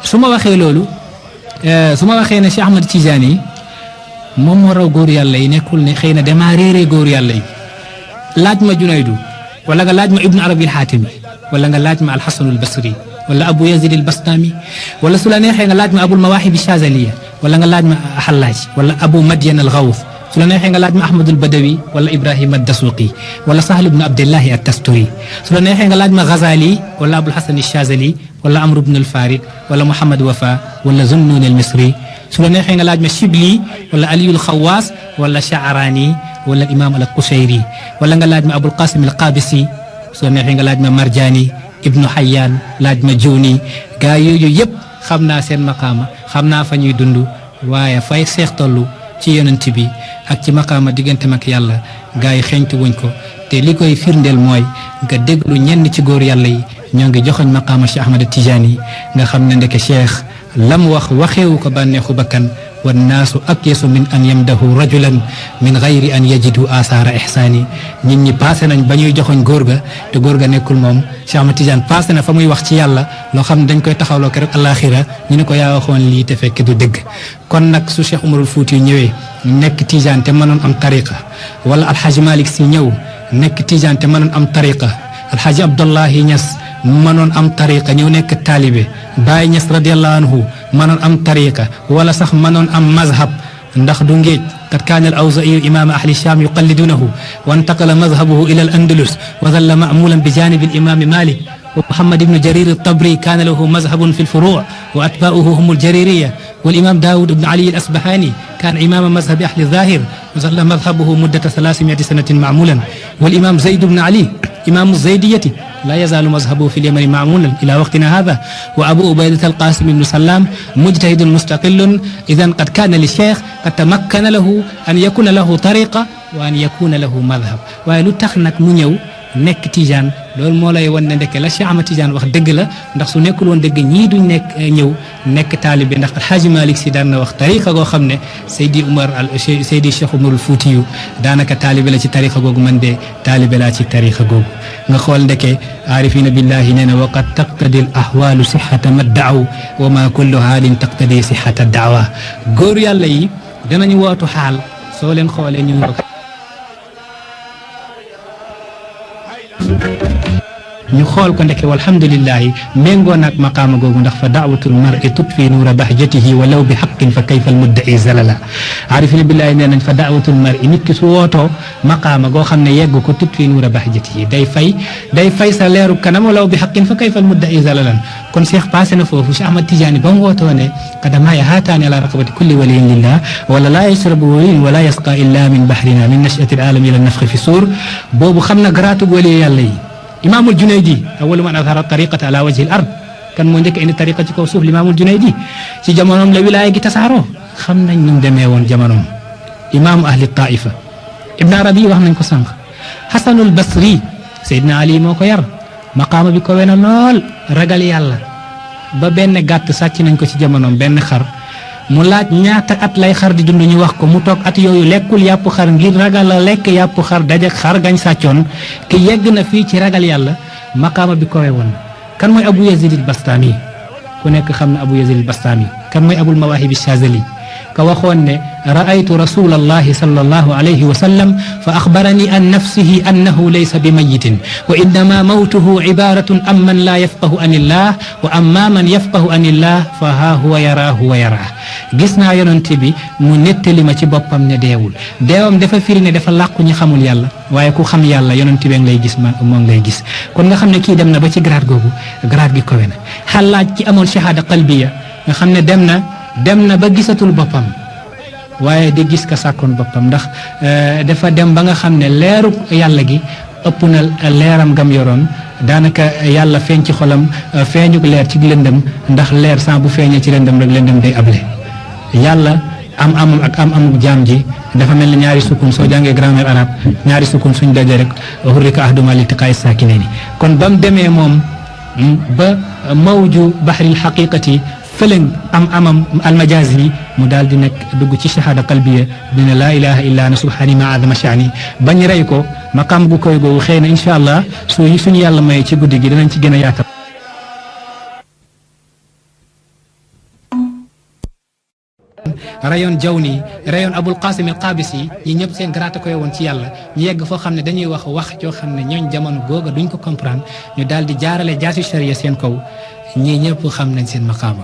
su ma waxee loolu su ma waxee ne Cheikh Ahmad Tidiane moom moo raw góor yàlla yi nekkul ne xëy na damaa réeree góor yàlla yi laaj ma Junaydu wala nga laaj ma Ibnu Arabi al-Xaatimi wala nga laaj ma Alxasanu al-Basri wala Abu Yazid al-Bastami wala su la neexee nga laaj ma Abul Mawahib al-Shazaliya wala nga laaj ma Xallaaj wala Abu Madyan al-Ghawth su la neexee nga laaj ma Ahmad al-Badawi wala Ibrahim ad-Dasuqi wala Sahl ibn Abdillahi at-Tasturi su la neexee nga laaj ma Ghazali wala Abul Hasan al-Shazali wala Amr ibn al-Farid wala Muhammad Wafa wala Zunnun al-Misri su la neexee nga laaj ma Shibli wala Ali al-Khawas wala Sha'rani wala Imam al-Qushayri wala nga laaj ma Abul Qasim al-Qabisi su la neexee nga laaj ma Marjani Ibnu Hayyan laaj ma Juni gaa yooyu yëpp xam naa seen maqaama xam naa fa ñuy dund waaye fay seex tollu ci yonent bi ak ci maqaama diggante mag yàlla gaa yi xeeñtu wuñ ko te li koy firndeel mooy nga déglu ñenn ci góor yàlla yi ñoo ngi joxoñ maqaama Cheikh Ahmad Tijaani nga xam ne ndeke Cheikh lam wax waxeewu ko bànneexu bakkan wannaasu akyasu min an yamdahu rajulan min gayri an yajidu asaara ihsaani nit ñi passé nañ ba ñuy joxoñ góor ga te góor ga nekkul moom Cheikh Ahmad Tidiane passé na fa muy wax ci yàlla loo xam ne dañ koy taxawloo keroog alaxira ñu ne ko yaa waxoon lii te fekk du dëgg kon nag su Cheikh Umarul Fuuti ñëwee nekk Tidiane te mënoon am tariqa wala Alxaaji Malik Si ñëw nekk Tidiane te mënoon am tariqa Alxaaji Abdullahi Ñas mënoon am tariqa ñëw nekk taalibe Baay Ñas radiyallahu anhu mënoon am tariqa wala sax mënoon am mazhab ndax du ngéej qad kaana al-Awzaa'i imaam ahli Shaam yuqallidunahu wa intaqala mazhabuhu ila al-Andalus wa zalla ma'muulan bi jaanibi al-imaam Maalik wa Muhammad ibn Jarir at-Tabri kaana lahu mazhabun fi al-furuu' wa atbaa'uhu hum al-Jaririyya والإمام داود بن علي الأسبهاني كان إمام مذهب أهل الظاهر وظل مذهبه مدة 300 سنة معمولا والإمام زيد بن علي إمام الزيدية لا يزال مذهبه في اليمن معمولا إلى وقتنا هذا وأبو عبيدة القاسم بن سلام مجتهد مستقل إذا قد كان للشيخ قد تمكن له أن يكون له طريقة وأن يكون له مذهب waaye lu tax nag mu ñëw nekk Tijaan loolu moo lay wan ne ndeke la Cheikh Ahmad Tijaan wax dëgg la ndax su nekkul woon dëgg ñii duñ nekk ñëw nekk taalibe ndax Alxaaji Malik Si daan na wax tariqa goo xam ne Seydi Cheikh Umarul Fuutiyu daanaka taalibe la ci tariqa googu man de taalibe laa ci tariqa googu nga xool ndeke aarifina billahi nee na wa qad taqtadi al ahwaalu sixata ma daaw wa ma kullu haalin taqtadi sixata daawa góor yàlla yi danañu wootu xaal soo leen xoolee ñu ñu xool ko ndeke walhamdulillahi méngoo naag maqaama googu ndax fa daawatul mar'i tutfi nuura bahjatihi walaw bi haqqin fa kayfa al mudda'i zalala aarifina billahi nee nañ fa daawatul mar'i nit ki su wootoo maqaama goo xam ne yegg ko tutfi nuura bahjatihi day fay sa leeru kanam walaw bi haqqin fa kayfa al mudda'i zalalan kon Cheikh passé na foofu Cheikh Ahmad Tidiane ba mu wootoo ne qadamaaya haataani ala raqabati kulli waliyin lillah wala laa yashrabu waliyin wala yasqa illa min bahrina min nash'ati al alami ila nafxi fi suur boobu xam na garaatug wali yàlla yi imaamul Junaydi awwalu man azhara tariqata ala wajhi al ard kan moo njëkk indi tariqa ci kaw suuf limaamul Junaydi ci jamonoom la wilaaya gi tasaaroo xam nañ nu mu demee woon jamonoom imaamu ahli taifa Ibn Arabi wax nañ ko sànq Hasanul Basri Seydina Ali moo ko yar maqaama bi ko wena lool ragal yàlla ba benn gàtt sàcc nañ ko ci jamonoom benn xar mu laaj ñaata at lay xar di dund ñu wax ko mu toog at yooyu lekkul yàpp xar ngir ragal a lekk yàpp xar dajak xar gañ sàccoon ki yegg na fii ci ragal yàlla maqaama bi kowe woon kan mooy Abu Yazid al-Bastami ku nekk xam na Abu Yazid al-Bastami kan mooy Abul Mawahib al-Shazali ka waxoon ne ra'aytu rasulallahi sallallahu alayhi wa sallam fa axbarani an nafsihi annahu laysa bi mayitin wa innama mawtuhu ibaratun am man laa yafqahu an illah wa amma man yafqahu an illah fa haa huwa yaraahu wa yaraa gis naa yonent bi mu nettali ma ci boppam ne deewam dafa firi ne dafa làqu ñi xamul yàlla waaye ku xam yàlla yonent bi ngay gis moom ngay gis kon nga xam ne kii dem na ba ci grade googu grade gi kowe na xalaaj ci amoon shahada qalbiya nga xam ne dem na ba gisatul boppam waaye di gis ka sàkkoon boppam ndax dafa dem ba nga xam ne leeru yàlla gi ëpp na leeram gam yoroon daanaka yàlla feeñ ci xolam feeñuk leer ci lëndëm ndax leer sans bu feeñee ci lëndëm rek lëndëm day able yàlla amam ak amuk jaam ji dafa mel ne ñaari sukun soo jàngee grammaire arabe ñaari sukun suñ dajee rek hurrika ahduma liltiqaa'i saakinayni kon ba mu demee moom ba mawju bahril haqiqati fëlëng amam almajazi yi mu daal di nekk dugg ci shahada qalbiya dina laa ilaha illa ana subhani ma adama shani bañ rey ko maqam gu koy googu xëy na incha allah suñu yàlla maye ci guddi gi danañ ci gën a yaatal rayoon Jawni rayoon Abul Qasim al Qabisi ñi ñëpp seen grade ko woon ci yàlla ñu yegg foo xam ne dañuy wax joo xam ne ñooñ jamono googa duñ ko comprendre ñu daal di jaarale jaasi sharia seen kaw ñii ñëpp xam nañ seen maqaama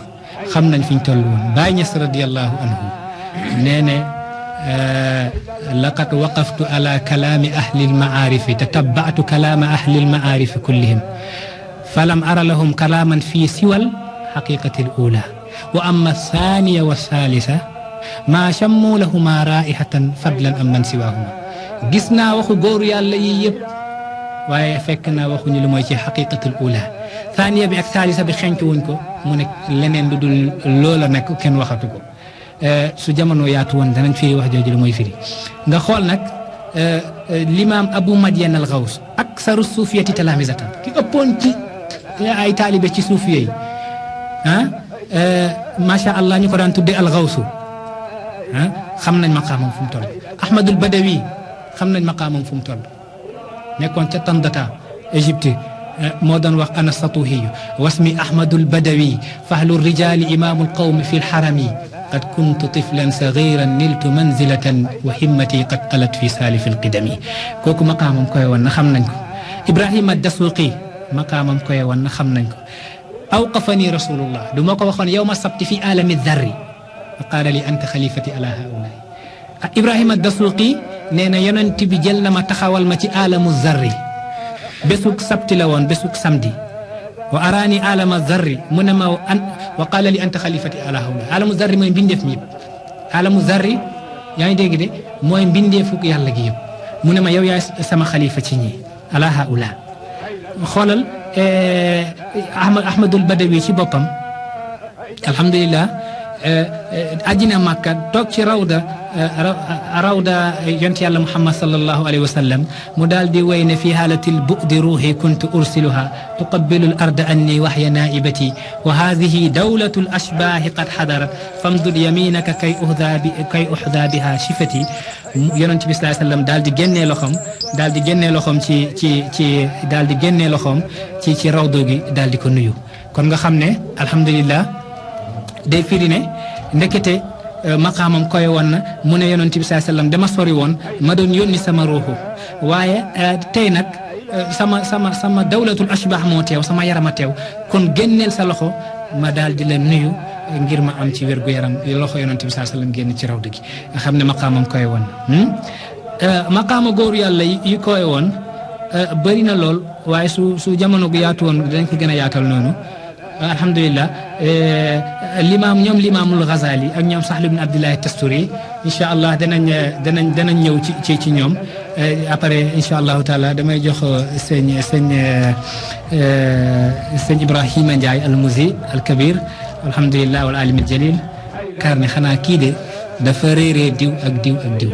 xam nañ fi ñu toll woon Baay Ñas radiyallahu anhu nee ne laqad waqaftu ala kalaami ahli almaarifi tatabba'tu kalaama ahli almaarifi kullihim falam ara lahum kalaaman fii siwal xaqiqati al ula wa amma thaniya wa thalitha maa chammu lahuma raihatan fadlan am man siwahuma gis naa waxu góoru yàlla yi yëpp waaye fekk naa waxuñu lu mooy ci xaqiqatul ula thaniya bi ak thalitha bi xenc wuñ ko mu ne leneen lu dul loola nekk kenn waxatu ko su jamono yaatu woon danañ firi wax jooju lu mooy firi nga xool nag l'imam Abu Madian al Ghaws aksaru suufiyati talaamisatan ki ëppoon ci ay taalibe ci suufiye yi macha allah ñu ko daan tudde al Ghawsu xam nañ maqaamam fu mu toll Ahmadul Badawi xam nañ maqaamam fu mu toll nekkoon ca Tandata Égypte moo doon wax ana satuhiyu wasmi Ahmadul Badawi fahlu rijali imaamu alqawmi fi lxarami qad kuntu tiflan sagiran niltu manzilatan wa himmati qad alat fi saalifi alqidami kooku maqaamam koy woon na xam nañ ko Ibrahima Dasuqi maqaamam koy woon na xam nañ ko awqafani rasulullah du ma ko waxoon yawma sabti fi alami dharri fa qaala li anta xalifati ala haulai Ibrahima Dasuqi nee na yonent bi jël na ma taxawal ma ci alamu zarri bésug sabti la woon bésug samedi wa araani alama zarri mu ne ma wa qaala li anta xalifati ala haulai alamu zarri mooy mbindeef mi yëpp alamu zarri yaa ngi dégg de mooy mbindeefuk yàlla gi yëpp mu ne ma yow yaay sama xalifa ci ñi ala haula xoolal Ahmadul Badawi ci boppam alhamdulilah ajina Makka toog ci rawda yonent yàlla Muhammad sallallahu alayhi wa sallam mu daal di way ne fi haalatil bu'di ruuhi kuntu ursiluha tuqabbilu al arda anni wahya naibati wa hadhihi dawlatu al ashbaahi qad hadarat famdud yaminaka kay uhda biha shifati yonent bi sallallahu alayhi wa sallam daal di génnee loxoom daal di génnee loxoom daal di génnee loxoom ci rawdo gi daal di ko nuyu kon nga xam ne alhamdulillah day firi ne ndekete maqaamam koy woon na mu ne yonent bi sallallahu alayhi wasallam dama sori woon ma doon yónni sama ruuxu waaye tey nag sama dawlatul ashbah moo teew sama yarama teew kon génneel sa loxo ma daal di la nuyu ngir ma am ci wérgu yaram loxo yonent bi sallallahu alayhi wasallam génn ci rawdu gi nga xam ne maqaamam koy woon maqaama góoru yàlla yi koy woon bëri na lool waaye su jamono gu yaatu woon dañ ko gën a yaatal noonu alhamdulilah ñoom limaamul Ghazali ak ñoom Sahl ibn Abdullah Tasturi incha allah danañ ñëw ci ñoom après incha allahu taala damay jox sëñ Ibrahima Ndiaye al Muzi al Kabir alhamdulilah wal alim al jalil kar ne xanaa kii de dafa réeree diw ak diw ak diw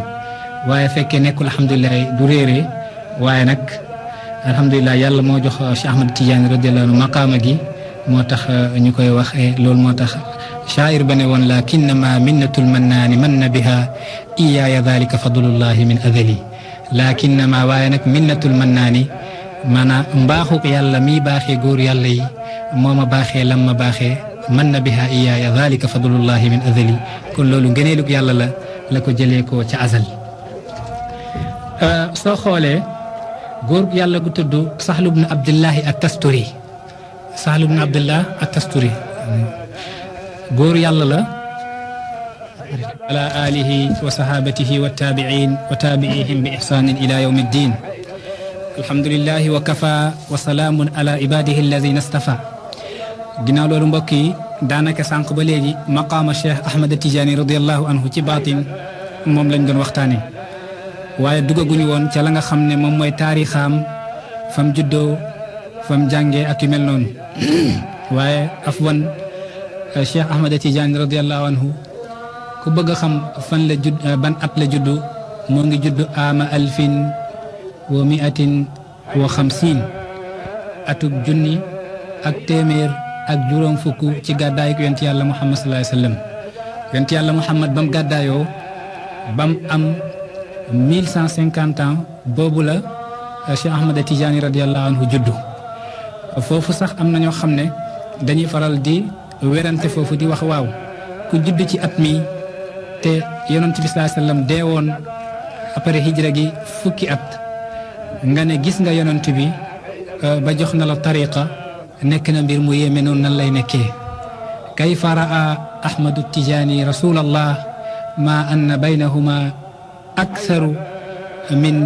waaye fekkee nekkul alhamdulilah du réeree waaye nag alhamdulilah yàlla moo jox Cheikh Ahmad Tidiane radiyallahu anhu maqaama gi moo tax ñu koy wax loolu moo tax shaa'ir ba ne woon lakinnama minnatul mannaani manna biha iyaaya dalika fadlullahi min adali lakinnama waaye nag minnatul mannaani maanaam mbaaxuk yàlla mi baaxee góor yàlla yi moo ma baaxee lam ma baaxee manna biha iyaaya dalika fadlullahi min adali kon loolu ngëneelug yàlla la ko jëlee ko ca azal soo xoolee góor yàlla gu tudd Sahl ibn Abdullahi at-Tasturi Sahl ibn Abdullah at-Tasturi góor yàlla la ala alihi wa sahabatihi wa tabi'in wa tabi'ihim bi ihsanin ila yawmi ddin alhamdulillahi wa kafa wa salaamun ala ibadihi alladhina istafa ginnaaw loolu mbokk yi daanaka sànq ba léegi maqaama Cheikh Ahmad Tidiane radiyallahu anhu ci baatin moom lañ doon waxtaane waaye dugaguñu woon ca la nga xam ne moom mooy taarixaam fam juddoo fam jàngee ak yu mel noonu waaye afwan Cheikh Ahmad Tidiane radiyallahu anhu ku bëgg a xam fan la judd ban at la juddu moo ngi juddu ama alfin wa miatin wa xamsin atub junni ak téeméer ak juróom fukk ci gàddaay ko yonent yàlla Muhammad sallallahu alayhi wa sallam yonent yàlla Muhammad bam gàddaayoo bam am 1150 ans boobu la Cheikh Ahmad Tidiane radiyallahu anhu juddu foofu sax am na ñoo xam ne dañuy faral di werante foofu di wax waaw ku judd ci at mi te yonent bi sallallahu alayhi wasallam deewoon après hijra gi fukki at nga ne gis nga yonent bi ba jox na la tariqa nekk na mbir mu yéeme noonu nan lay nekkee kayfa raa ahmadu tijaani rasulallah ma anna baynahuma aktharu min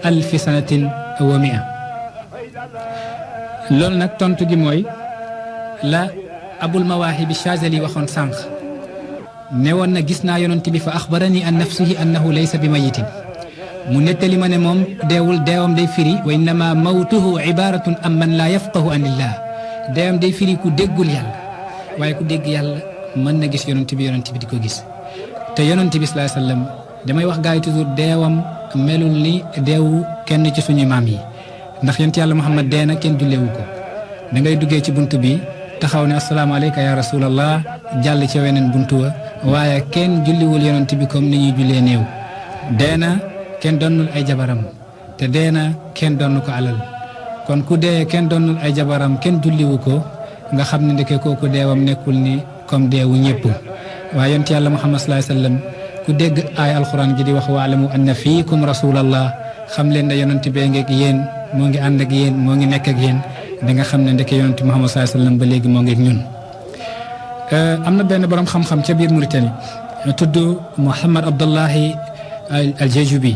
alfi sanatin wa mia loolu nag tontu gi mooy la abul mawaahibi Chazali waxoon sànq ne woon na gis naa yonent bi fa axbarani an nafsihi annahu laysa bi mayitin mu nettali ma ne moom deewul deewam day firi wa innama mawtuhu ibaratun am man laa yafqahu an illah deewam day firi ku déggul yàlla waaye ku dégg yàlla mën na gis yonent bi di ko gis te yonent bi sallallahu alayhi wasallam damay wax gars yi toujours deewam melul ni deewu kenn ci suñu maam yi ndax yonent yàlla Muhammad dee na kenn jullewu ko da ngay duggee ci bunt bi taxaw ne assalaamu alayka ya rasulallah jàll ci weneen buntu wa waaye kenn julliwul yonent bi comme ni ñuy jullee néew dee na kenn donnul ay jabaram te dee na kenn donn ko alal kon ku dee kenn donnul ay jabaram kenn julliwu ko nga xam ne ndeke kooku deewam nekkul ni comme deewu ñëpp waaye yonent yàlla Muhammad sallallahu alayhi wasallam ku dégg ay alquran ji di wax waalamu anna fiikum rasulallah xam leen ne yonent bee ngeeg yéen moo ngi ànd ak yéen moo ngi nekk ak yéen da nga xam ne ndeke yonent Muhammad sallallahu alayhi wasallam ba léegi moo ngi ak ñun am na benn borom xam-xam ca biir Mauritanie tudd Mouhamad Abdullahi al-Jajubi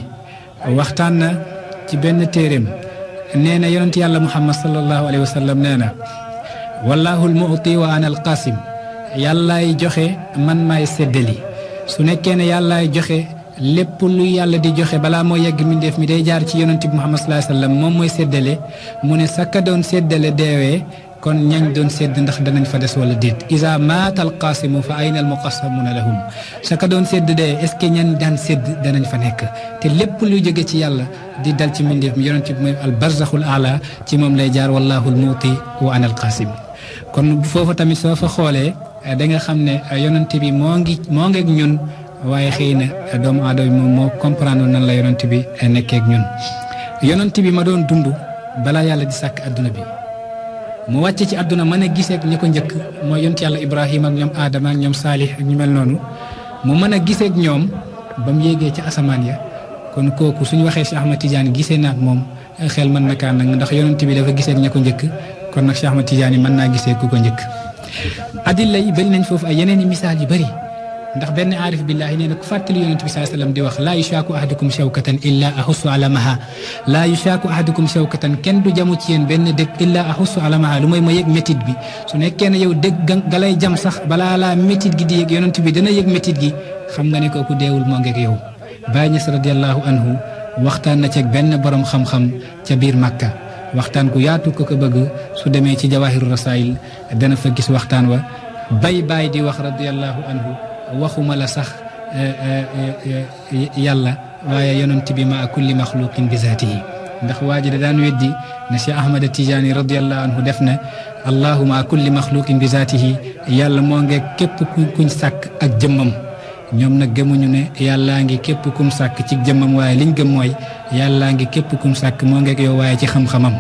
waxtaan na ci benn téeréem nee na yonent yàlla Muhammad sallallahu alayhi wasallam nee na wallahu al-mu'ti wa ana al-qasim yàllaay joxe man maay séddali su nekkee ne yàllaay joxe lépp lu yàlla di joxe balaa moo yegg mindeef mi day jaar ci yonent bi Muhammad sallallahu alayhi wasallam moom mooy séddale mu ne sakka doon séddale deewee kon ñañ doon sédd ndax danañ fa des wala déet isa maata alqaasimu fa ayna almuqassamuna lahum sakka doon sédd dee est ce que ñan daan sédd danañ fa nekk te lépp lu jóge ci yàlla di dal ci mindeef mi yonent bi mooy al barzaxul ala ci moom lay jaar wallahu almuuti wa ana alqaasim kon foofu tamit soo fa xoolee da nga xam ne yonent bi moo ngi ak ñun waaye xëy na doomu aadama moom moo comprendre nan la yonent bi nekkee ak ñun yonent bi ma doon dund balaa yàlla di sàkk adduna bi mu wàcce ci àdduna mën a gisee ak ñi ko njëkk mooy yonent yàlla Ibrahima ak ñoom Adama ak ñoom Salih ak ñu mel noonu mu mën a gisee ak ñoom ba mu yéegee ci asamaan ya kon kooku suñu waxee Cheikh Ahmad Tidiane gisee na ak moom xel mën na kaa nag ndax yonent bi dafa gisee ak ña ko njëkk kon nag Cheikh Ahmad Tidiane mën naa gisee ku ko njëkk. adilla yi bëri nañ foofu ay yeneen i misaal yu bëri ndax benn aarif billahi nee na ku fàttali yonent bi sallallahu alayhi wasallam di wax laa yushaaku ahadukum shawkatan illa ahussu alamaha laa yushaaku ahadukum shawkatan kenn du jamu ci yéen benn dëgg illa ahussu alamaha lu mooy ma yëg métit bi su nekkee ne yow dëgg ga lay jam sax balaa laa métit gi di yëg yonent bi dana yëg métit gi xam nga ne kooku deewul moo ngeeg yow Baay Ñas radiyallahu anhu waxtaan na ceeg benn borom xam-xam ca biir Makka waxtaan ku yaatu ko bëgg su demee ci Jawaahiru Rasaayil dana fa gis waxtaan wa Baay di wax radiyallahu anhu waxuma la sax yàlla waaye yonent bi ma kulli maxluqin bi zaatihi ndax waa ji da daan weddi ne Cheikh Ahmad Tijaani radiyallahu anhu def na allahuma kulli maxluqin bi zaatihi yàlla moo ngi képp kuñ sàkk ak jëmmam ñoom nag gëmuñu ne yàllaa ngi képp kum sàkk ci jëmmam waaye liñ gëm mooy yàllaa ngi képp kum sàkk moo ngeeg yow waaye ci xam-xamam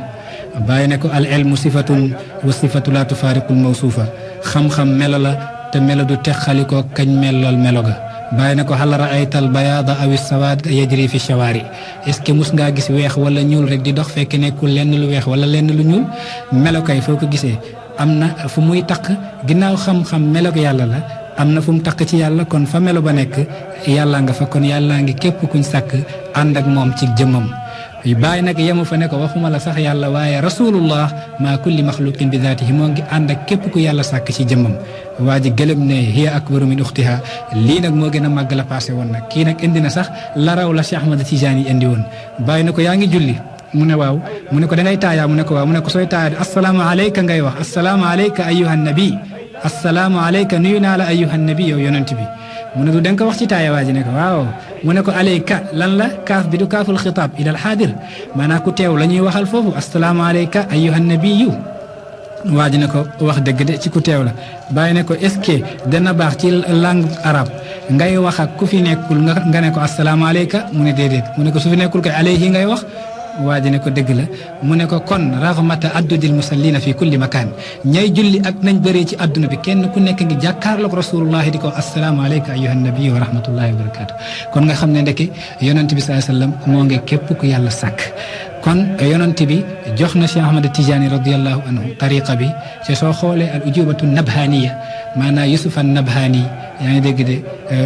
bàyyi ne ko al ilmu sifatun wa sifatu la tufaariqul mawsuufa xam-xam melo la te melo du texalikoo kañ melool melo ga bàyyi na ko hal raaytal bayaada awi sawaad yajri fi shawaari est-ce que mus ngaa gis weex wala ñuul rek di dox fekk nekkul lenn lu weex wala lenn lu ñuul melo kay foo ko gisee am na fu muy taq ginnaaw xam-xam melo ko yàlla la am na fu mu taq ci yàlla kon fa melo ba nekk yàlla nga fa kon yàllaa ngi képp kuñ sàkk ànd ak moom ci jëmmam bàyyi nag yemu fa ne ko waxuma la sax yàlla waaye rasulullah maa kulli maxluqin bi zaatihi moo ngi ànd ak képp ku yàlla sàkk ci jëmmam waa ji gëlëm ne hiya akbaru min uxtiha lii nag moo gën a màgg la passé woon nag kii nag indi na sax la raw la Cheikh Ahmad Tijaani yi indi woon bàyyi na ko yaa ngi julli mu ne waaw mu ne ko da ngay taayaa mu ne ko waaw mu ne ko sooy taayaa assalaamu alayka ngay wax assalaamu alayka ayyuhan nabi assalaamu alayka nuyu naa la ayyuhan nabi yow yonent bi mu ne du danga ko wax ci taaya waa ji ne ko waaw mu ne ko alayka lan la kaaf bi du kaaful xitaab ila al xaadir maanaam ku teew la ñuy waxal foofu assalaamu alayka ayyuhan nabiyyu waa ji ne ko wax dëgg de ci ku teew la bàyyi ne ko est-ce que dana baax ci langue arabe ngay wax ak ku fi nekkul nga ne ko assalaamu alayka mu ne déedéet mu ne ko su fi nekkul kay alayhi ngay wax waa ji ne ko dëgg la mu ne ko kon raghmata addudil musallina fi kulli makaan ñay julli ak nañ bëree ci adduna bi kenn ku nekk ngi jàkkaarloog rasulullahi di ko assalaamu aleyka ayyuhan nabi wa rahmatullahi wa barakatu kon nga xam ne ndeke yonent bi sallallahu alayhi wasallam moo ngi képp ku yàlla sàkk kon yonent bi jox na Cheikh Ahmad Tijaani radiyallahu anhu tariqa bi ci soo xoolee al ujubatu nabhaniya maanaam Yusuf an nabhani yaa ngi dégg de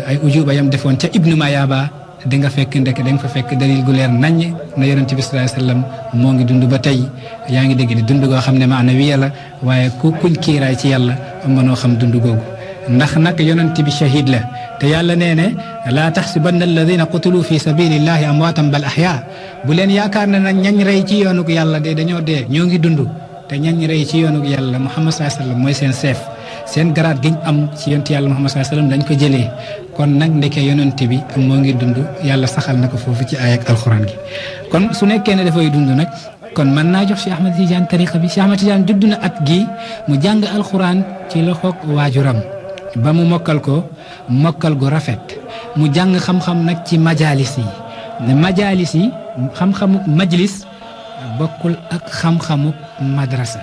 ay ujuba yam defoon ca ibnu Mayaba di nga fekk ndek da nga fa fekk dalil gu leer naññ na yonent bi sallallahu alayhi wasallam moo ngi dund ba tey yaa ngi dégg ne dund goo xam ne maanawiya la waaye kuñ kiiraay ci yàlla mënoo xam dund googu ndax nag yonent bi shahid la te yàlla nee ne laa taxsibanna alladina qutilu fi sabilillahi amwaatan bal ahya bu leen yaakaar ne nag ñañ rey ci yoonug yàlla de dañoo dee ñoo ngi dund te ñañ rey ci yoonug yàlla Muhammad sallallahu alayhi wasallam mooy seen chef seen garaat giñ am ci yonent yàlla Muhammad sallallahu alayhi wasallam dañ ko jëlee kon nag ndeke yonent bi moo ngi dund yàlla saxal na ko foofu ci aaya ak alxuraan gi kon su nekkee ne dafay dund nag kon mën naa jox Cheikh Ahmad Tidiane tariqa bi Cheikh Ahmad Tidiane judd na at gi mu jàng alxuraan ci loxoog waajuram ba mu mokkal ko mokkal gu rafet mu jàng xam-xam nag ci majalis yi xam-xamu majlis bokkul ak xam-xamu madrasa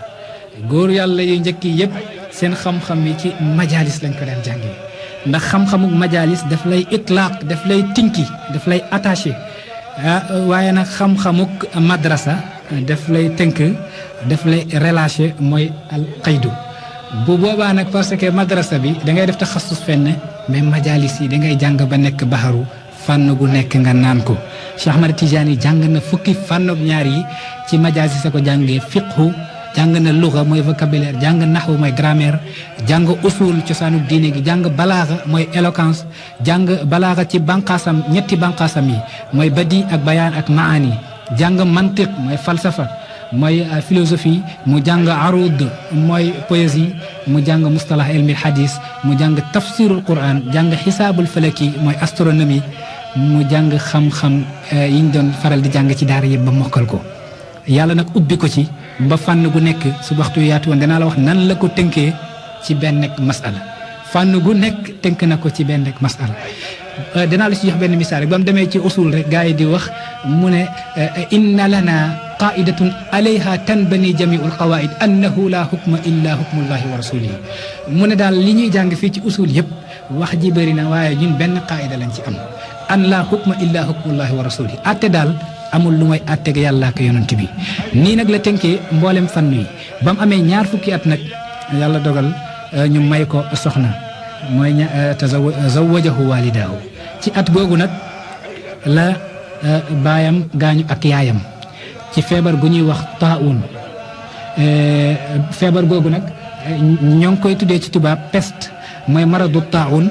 góor yàlla yu njëkk yi yëpp seen xam-xam yi ci majalis lañ ko daan jàngee ndax xam-xamu majalis daf lay itlaaq daf lay tinki daf lay attaché waaye nag xam-xamu madrasa daf lay tënk daf lay relâché mooy al qaydu bu boobaa nag parce que madrasa bi da ngay def taxassus fenn mais majalis yi da ngay jàng ba nekk baxaru fànn gu nekk nga naan ko Cheikh Ahmad Tidiane jàng na fukki fànn ak ñaar yi ci majalis sa ko jàngee fiqhu jàng na luga mooy vocabulaire jàng naxwu mooy grammaire jàng usul cosaanu diine gi jàng balaaxa mooy éloquence jàng balaaxa ci banqaasam ñetti banqaasam yi mooy badi ak bayaan ak maani jàng mantiq mooy falsafa mooy philosophie mu jàng arud mooy poésie mu jàng mustalah ilmi hadis mu jàng tafsirul quran jàng xisaabul falaki mooy astronomie mu jàng xam-xam yi ñu doon faral di jàng ci daara yëpp ba mokkal ko yàlla nag ubbi ko ci ba fànn gu nekk su waxtu yaatu woon danaa la wax nan la ko tënkee ci benn masala fànn gu nekk tënk na ko ci benn masala danaa la ci jox benn misaal rek ba mu demee ci usul rek gars yi di wax mu ne inna lana qaidatun alayha tanbani jamiul qawaid annahu la hukma illa hukmullahi wa rasulihi mu ne daal li ñuy jàng fii ci usul yëpp wax ji bëri na waaye ñun benn qaida lañ ci am an la hukma illa hukmullahi wa rasulihi atte daal amul lu may àtteeg yàlla ak yonent bi nii nag la tënkee mboolem fànn yi ba mu amee ñaar fukki at nag yàlla dogal ñu may ko soxna mooy zawajahu walidaahu ci at googu nag la baayam gaañu ak yaayam ci feebar gu ñuy wax taawun feebar googu nag ñoo ngi koy tuddee ci tubaab peste mooy maradu taawun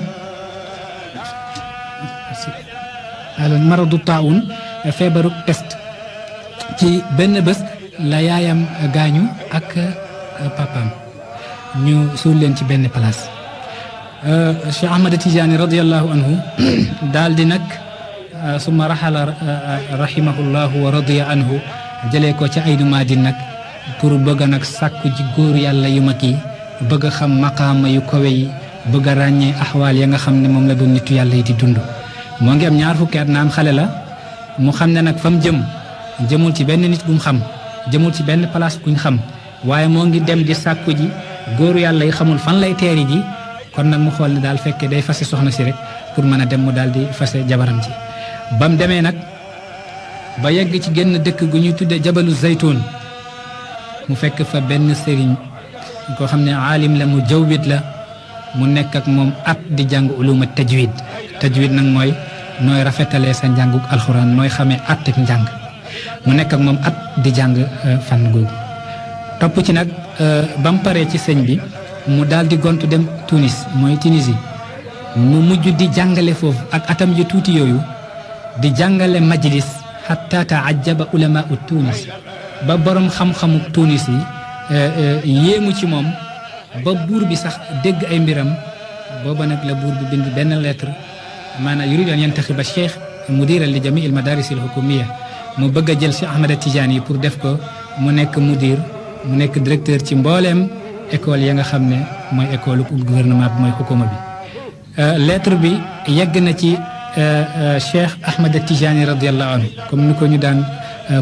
maradu taawun feebaru peste ci benn bés la yaayam gaañu ak papaam ñu suul leen ci benn place Cheikh Ahmad Tidiane radiyallahu anhu daal di nag summa raxala rahimahullahu wa radiya anhu jëlee ko ca Aynu Maadin nag pour bëgg nag sàkku ji góor yàlla yu mag yi bëgg a xam maqaama yu kawe yi bëgg a ràññee axwaal ya nga xam ne moom la doon nitu yàlla yi di dund moo ngi am ñaar fukki at naan xale la mu xam ne nag fa mu jëmul ci benn nit bu mu xam jëmul ci benn place buñ xam waaye moo ngi dem di sàkku ji góoru yàlla yi xamul fan lay teeri ji kon nag mu xool ne daal fekkee day fase soxna si rek pour mën a dem mu daal di fase jabaram ji ba mu demee nag ba yegg ci genn dëkk gu ñuy tudde jabalu zaytun mu fekk fa benn sëriñ koo xam ne aalim la mu jawwit la mu nekk ak moom at di jàng uluma tajwid nag mooy nooy rafetalee sa njànguk alxuraan nooy xamee at ak njàng mu nekk ak moom at di jàng fànn googu topp ci nag ba mu paree ci sëñ bi mu daal di gontu dem Tunis mooy Tunisie mu mujj di jàngale foofu ak atam yu tuuti yooyu di jàngale majlis hatta taajaba ulama u Tunis ba borom xam-xamu Tunis yi yéemu ci moom ba buur bi sax dégg ay mbiram booba nag la buur bi bind benn lettre maanaam yuridu an yantaxiba cheikh mudiran li jamii al madaris al hukumiya mu bëgg a jël Cheikh Ahmad Tidiane yi pour def ko mu nekk mudir mu nekk directeur ci mbooleem école ya nga xam ne mooy école gouvernement bi mooy xukuma bi lettre bi yegg na ci Cheikh Ahmad Tidiane radiallahu anhu comme ni ko ñu daan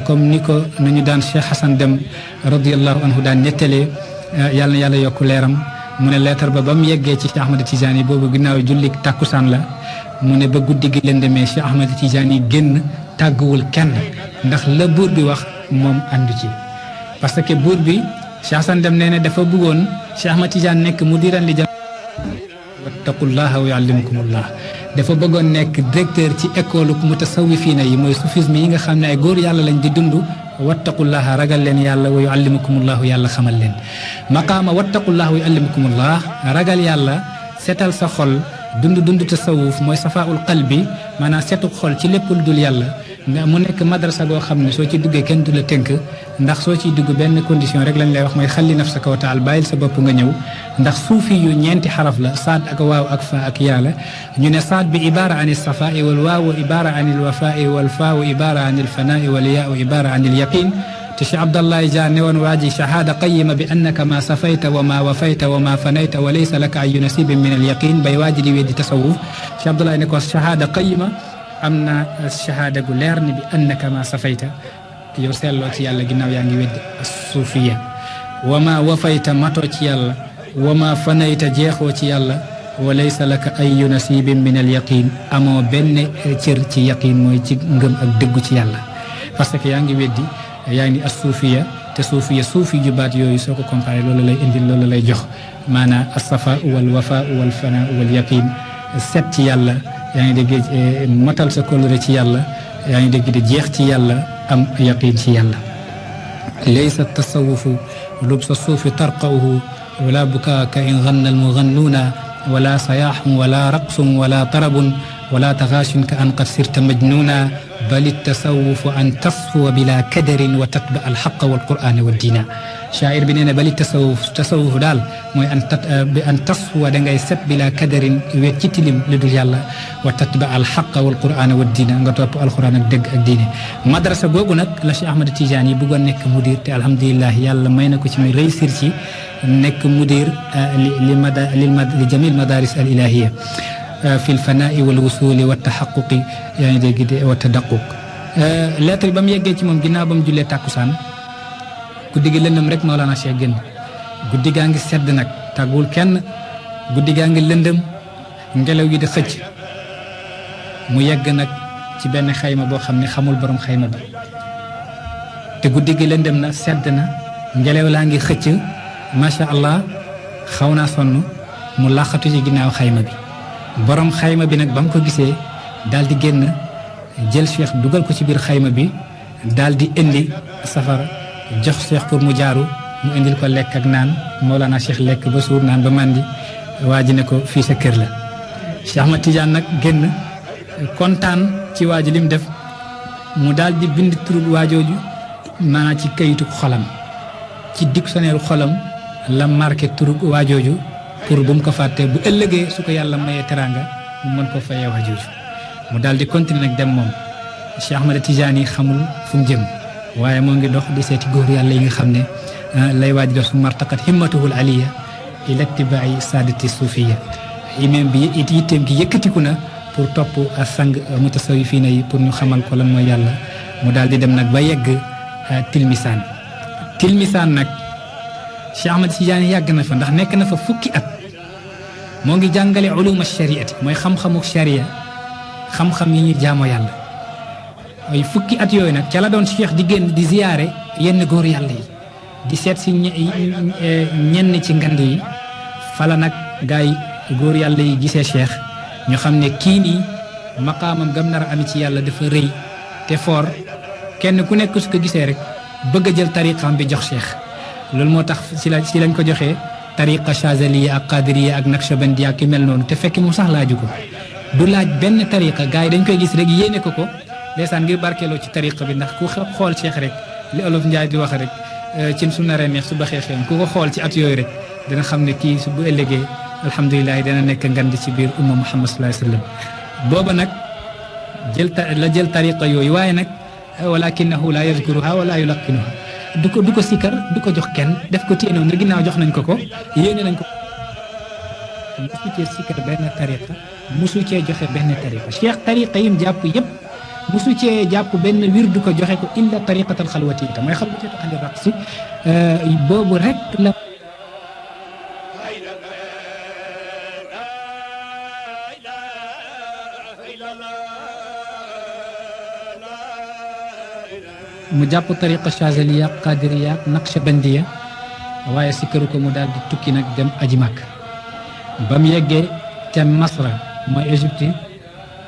comme ni ko nañu daan Cheikh Hassan Deme radiyallahu anhu daan nettalee yàlla na yàlla yokk leeram mu ne leetar ba ba mu yeggee ci Cheikh Ahmad Tidiane boobu ginnaaw julli tàkkusaan la mu ne ba guddi gi lëndëmee Cheikh Ahmad Tidiane génn tàgguwul kenn ndax la buur bi wax moom àndu ci parce que buur bi Cheikh Hassan Deme nee na dafa bëggoon Cheikh Ahmad Tidiane nekk mudiran li wattaqullaha wa yuallimukumullah dafa bëggoon nekk directeur ci école ku mutasawifiina yi mooy soufisme yi nga xam ne ay góor yàlla lañ di dund wattaqullaha ragal leen yàlla wa yuallimukumullahu yàlla xamal leen maqaama wattaqullaha wa yuallimukumullah ragal yàlla setal sa xol dund tasawuf mooy safaul qalbi maanaam setu xol ci lépp lu dul yàlla mu nekk madrasa goo xam ne soo ci duggee kenn du la tënk ndax soo ciy dugg benn condition rek lañ lay wax mooy xalli nafsaka wa taal bàyyil sa bopp nga ñëw ndax suufi yu ñeenti xaraf la saad ak waaw ak fa ak yàlla ñu ne saad bi ibaara an ilsafai wal waawu ibaara an ilwafai wal faawu ibaara an ilfanai wal yaau ibaara an ilyaqin te Cheikh Abdallahi Dia ne woon waa ji shahada qayima bi annaka ma safayta wa ma wafayta wa ma fanayta wa laysa laka ayu nasibin min alyaqin bay waa ji di weddi tasawuf Cheikh Abdallahi ne ko shahada qayima am na shahada gu leer ni bi annaka ma safayta yow seetloo ci yàlla ginnaaw yaa ngi weddi suufiya wa ma wafayta matoo ci yàlla wa ma fanayta jeexoo ci yàlla wa laysa laka ayu nasibin min al yaqin amoo benn cër ci yaqin mooy ci ngëm ak dëggu ci yàlla parce que yaa ngi weddi yaa ngi as suufiya te suufiya suufi ju baat yooyu soo ko comparé loolu lay indil loolu lay jox maanaam as-safa wal wafa wal fana wal yaqin set ci yàlla yaa ngi dégg matal sa kóllëre ci yàlla yaa ngi dégg di jeex ci yàlla am yaqin ci yàlla laysa tasawufu lubsa suufi tarqauhu wala bukaaka in ganna almugannuuna wala sayaaxun wala raqsun wala tarabun wala taxaashun ka an qad sirta majnuuna bal tasawufu an tasfuwa bila kadarin wa tatba alxaqa walqur'ana waddina shaa'ir bi nee na bali tasawuf daal mooy an tasfuwa da ngay set bila kadarin weet ci tilim lu dul yàlla wa tatba alxaqa walqur'ana waddina nga topp alquran ak dëgg ak diine madrasa googu nag la Cheikh Ahmad Tidiane yi bëggoon nekk mudir te alhamdulilah yàlla may na ko ci muy réussir ci nekk mudir li jamil madaris al ilahiya fi lfanai walwusuli waltaxaquqi yaa ngi dégg de wa tadaquq lettre ba mu yeggee ci moom ginnaaw ba mu jullee tàkkusaan guddi gi lëndëm rek Mawlana Cheikh génn guddi gaa ngi sedd nag tàggul kenn guddi gaa ngi lëndëm ngelaw gi di xëcc mu yegg nag ci benn xayma boo xam ne xamul borom xayma bi te guddi gi lëndëm na sedd na ngelaw laa ngi xëcc macha allah xaw naa sonn mu làqatu ci ginnaaw xayma bi borom xayma bi nag ba mu ko gisee daal di génn jël Cheikh dugal ko ci biir xayma bi daal di indi safara jox Cheikh pour mu jaaru mu indil ko lekk ak naan Mawlana Cheikh lekk ba suur naan ba màndi waa ji ne ko fii sa kër la Cheikh Ahmad Tidiane nag génn kontaan ci waa ji li mu def mu daal di bind turu waajooju maanaam ci kayitu xolam ci dictionnaire xolam la marqué turu waajooju pour bu mu ko fàttee bu ëllëgee su ko yàlla mayee teraanga mu mën ko fayee waajooju mu daal di continuer nag dem moom Cheikh Ahmad Tidiane yi xamul fu mu jëm waaye moo ngi dox di seeti góor yàlla yi nga xam ne lay waaj dox su martaqat himmatuhul aliya ila ittibaai saadati suufiya imam bi yitteem gi yëkkatiku na pour topp a sang mutasawifiina yi pour ñu xamal ko lan mooy yàlla mu daal di dem nag ba yegg tilmisaan nag Cheikh Ahmad Tidiane yàgg na fa ndax nekk na fa fukki at moo ngi jàngale uluma shariati mooy xam-xamu sharia xam-xam yi ñuy jaamoo yàlla ay fukki at yooyu nag ca la doon Cheikh di génn di ziyaare yenn góor yàlla yi di seet si ñenn ci ngand yi fala nag gaay góor yàlla yi gisee Cheikh ñu xam ne kii nii maqaamam gam nar a am ci yàlla dafa rëy te foor kenn ku nekk su ko gisee rek bëgg a jël tariqaam bi jox Cheikh loolu moo tax si lañ ko joxee tariqa chazaliya ak qadiriya ak naqshbandiya ak ki mel noonu te fekk mu sax laaju ko du laaj benn tariqa gars yi dañ koy gis rek yéene ko ndeysaan ngir barkeeloo ci tariqa bi ndax ku xool Cheikh rek li olof Njaay di wax rek cin su naree neex su baxee xeeñ ku ko xool ci at yooyu rek dina xam ne kii su bu ëllëgee alhamdulilah dana nekk ngand ci biir umma Muhammad sallallahu alayhi wa sallam booba nag jël tariqa yooyu waaye nag walakinahu la yazkuruha wala yulaqinuha du ko sikkar du ko jox kenn def ko téye noonu ginnaaw jox nañ ko yéene nañ ko musu cee sikkar benn tariqa musu cee joxe benn tariqa Cheikh tariqa yim jàpp yëpp musu cee jàpp benn wirdu ko joxe ko illa tariqatal xalwatiyya mooy xalwatiyatu ahli raqsi boobu rek la mu jàpp tariqa chazaliya qadiriya naqshbandiya waaye si këru ko mu daal di tukki nag dem aji màkk ba mu yeggee ca Masra mooy Égypte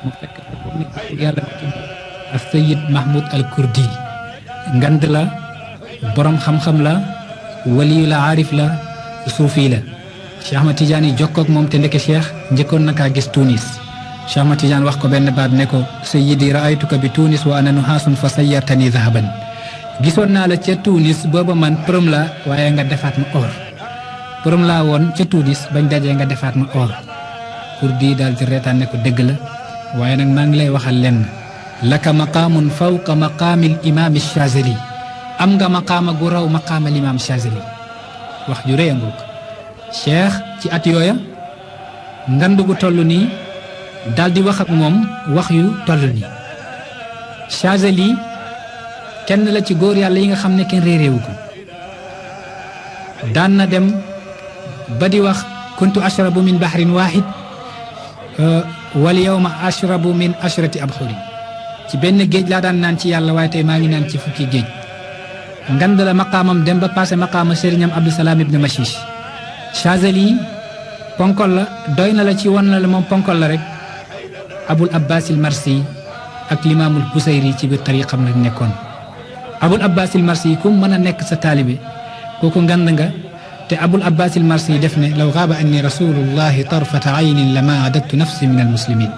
mu fekk yàlla ak Sayyid Mahmoud al Kurdi ngand la borom xam-xam la waliyu la aarif la suufi la Cheikh Ahmad Tidiane yi jokkoog moom te ndeke Cheikh njëkkoon na kaa gis Tunis Cheikh Ahmad Tidiane wax ko benn baat ne ko sayyidi raaytuka bi Tunis wa ana nuhaasun fa sayyartani zahaban gisoon naa la ca Tunis booba man përëm la waaye nga defaat ma or përëm laa woon ca Tunis bañ dajee nga defaat ma or Kurdi daal di reetaan ne ko dëgg la waaye nag maa ngi lay waxal lenn laka maqaamun fawqa maqaamil imaam Chazali am nga maqaama gu raw maqaamal imaam Chazali wax ju rëy a ngoog Cheikh ci at yooya ngand gu toll nii daal di wax ak moom wax yu toll nii Chazali kenn la ci góor yàlla yi nga xam ne kenn réeréewu ko daan na dem ba di wax kuntu ashrabu min bahrin waahid wal yawma ashrabu min ashrati abhurin ci benn géej laa daan naan ci yàlla waaye tey maa ngi naan ci fukki géej ngand la maqaamam dem ba passé maqaama sëriñam Abdou Salam ibn Mashish Chazali ponkol la doy na la ci wan na la moom ponkol la rek Abul Abbas al Marsi ak limaamul Busayri ci biir tariqam nag nekkoon Abul Abbas al Marsi ku mën a nekk sa taalibe kooku ngand nga te Abul Abbas al Marsi def ne law gaaba anni rasulullahi tarfata aynin lama adadtu nafsi min al muslimin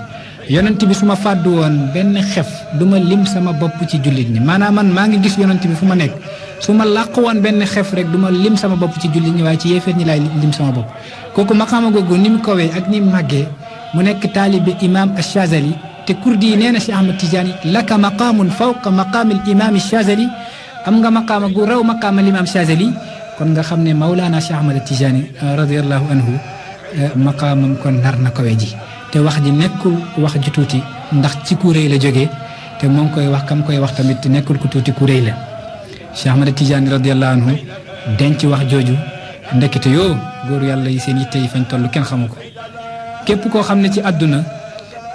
yonent bi su ma fàddu woon benn xef du ma lim sama bopp ci jullit ñi maanaam man maa ngi gis yonent bi fu ma nekk su ma làq woon benn xef rek du ma lim sama bopp ci jullit ñi waaye ci yéeféer ñi laay lim sama bopp kooku maqaama googu ni mu kawee ak ni mu màggee mu nekk taalibe imam Chazali te kurdi yi nee na Cheikh Ahmad Tidiane laka maqaamun fawqa maqaamil imam Chazali am nga maqaama gu raw maqaamal imam Chazali kon nga xam ne Mawlana Cheikh Ahmad Tidiane radiyallahu anhu maqaamam kon nar na kawe ji te wax ji nekkul wax ji tuuti ndax ci ku réy la jógee te moo ngi koy wax kam koy wax tamit nekkul ku tuuti ku réy la Cheikh Ahmad Tidiane radiyallahu anhu denc wax jooju ndekete yoo góor yàlla yi seen yitte yi fañ toll kenn xamu ko képp koo xam ne ci àdduna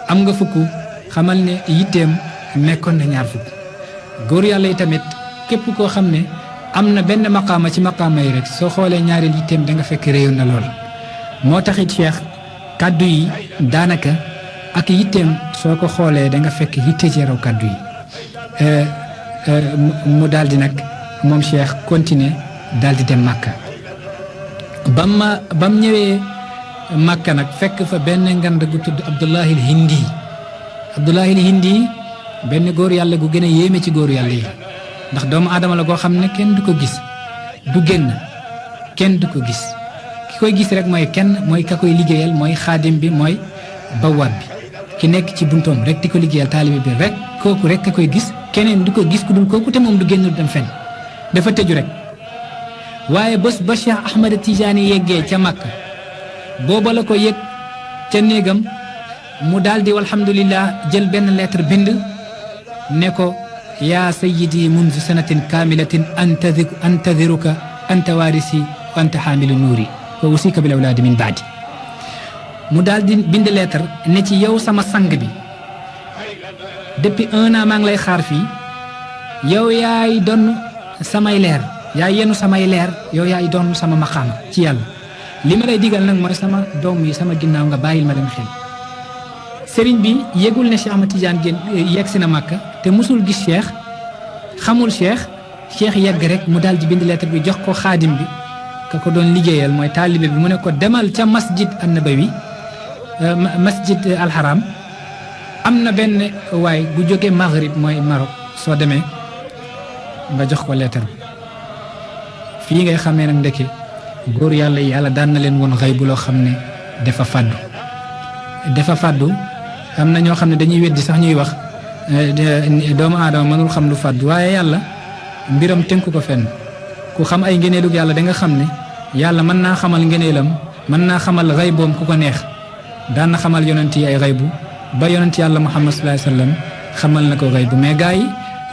am nga fukk xamal ne yitteem nekkoon na ñaar fukk góor yàlla yi tamit képp koo xam ne am na benn maqaama ci maqaama yi rek soo xoolee ñaareel yitteem da nga fekk réyoon na lool moo taxit Cheikh kàddu yi daanaka ak yitteem soo ko xoolee da nga fekk yitte ci raw kàddu yi mu daal di nag moom Cheikh continuer daal di dem Makka bam ñëwee Makka nag fekk fa benn ngand gu tudd Abdullahi al-Hindi Abdullahi al-Hindi benn góor yàlla gu gën a yéeme ci góor yàlla yi ndax doomu aadama la goo xam ne kenn du ko gis du génn kenn du ko gis ki koy gis rek mooy kenn mooy ka koy liggéeyal mooy xaadim bi mooy bawaat bi ki nekk ci buntoom rek di ko liggéeyal taalibe bi rek kooku rek ka koy gis keneen du ko gis ku dul kooku te moom du génn du dem fenn dafa tëju rek waaye bés ba Cheikh Ahmad Tidiane yeggee ca Makka booba la ko yëg ca néegam mu daal di walhamdulillah jël benn lettre bind ne ko yaa sayyidi mundu sanatin kaamilatin antadiruka anta waarisi wa anta xaamilu nuuri wa usika bil awlaadi min baadi mu daal di bind lettre ne ci yow sama sang bi depuis 1 an maa ngi lay xaar fii yow yaay doon samay leer yaay yenu samay leer yow yaay doon sama maqaama ci yàlla li ma lay digal nag mooy sama doom yi sama ginnaaw nga bàyyil ma leen xel sëriñ bi yégul ne Cheikh Ahmad Tidiane génn yegg si na Makka te musul gis Cheikh xamul Cheikh yegg rek mu daal di bind lettre bi jox ko xaadim bi ka ko doon liggéeyal mooy taalibe bi mu ne ko demal ca masjid an-Nabawi masjid al-Haram am na benn waay bu jógee Maghrib mooy Maroc soo demee nga jox ko lettre bi fii ngay xamee nag ndeke góor yàlla yi yàlla daan na leen woon xëy bu loo xam ne dafa fàddu am na ñoo xam ne dañuy weddi sax ñuy wax doomu aadama mënul xam lu fàddu waaye yàlla mbiram tënku ko fenn ku xam ay ngeneelug yàlla da nga xam ne yàlla mën naa xamal ngeneelam mën naa xamal xayboom ku ko neex daan na xamal yonent yi ay xaybu ba yonent yàlla Muhammad sallallahu alayhi wasallam xamal na ko xaybu mais gars yi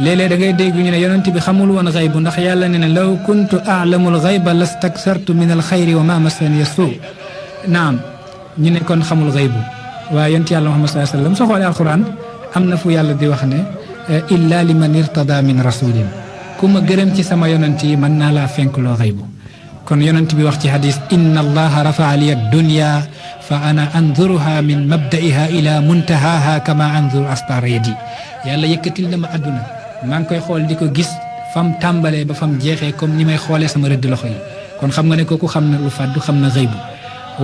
léeg-léeg da ngay dégg ñu ne yonent bi xamul woon xaybu ndax yàlla ne ne law kuntu a'lamul xayba lastaksartu min al xayri wa ma massani suu naam ñu ne kon xamul xaybu waaye yonent yàlla Muhammad sallallahu alayhi wasallam soo xoolee alquran am na fu yàlla di wax ne illa liman irtada min rasulin ku ma gërëm ci sama yonent yi mën naa laa fenkloo xaybu kon yonent bi wax ci hadis inna allaha rafa'a liya dunya fa ana anzuruha min mabda'iha ila muntahaha kama anzuru astar yadi yàlla yëkkatil na ma àdduna maa ngi koy xool di ko gis fam tàmbalee ba fam jeexee comme ni may xoolee sama rëdd loxo yi kon xam nga ne kooku xam na lu fàddu xam na xëybu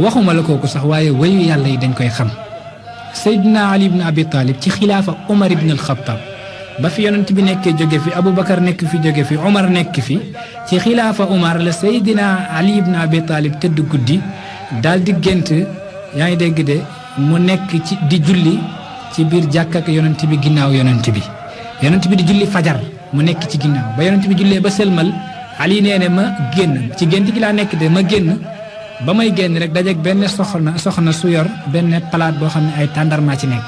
waxuma la kooku sax waaye wayu yàlla yi dañ koy xam Seydina Ali ibn Abi Talib ci xilaafa Omar ibn al-Khattab ba fi yonent bi nekkee jóge fi Aboubacar nekk fi jóge fi Omar nekk fi ci xilaafa Omar la Seydina Ali ibn Abi Talib tëdd guddi daal di gént yaa ngi dégg de mu nekk ci di julli ci biir jàkk ak yonent bi ginnaaw yonent bi di julli fajar mu nekk ci ginnaaw ba yonent bi jullee ba sëlmal Ali nee ne ma génn ci gént gi laa nekk de ma génn ba may génn rek dajeeg benn soxna su yor benn palaat boo xam ne ay tàndarma ci nekk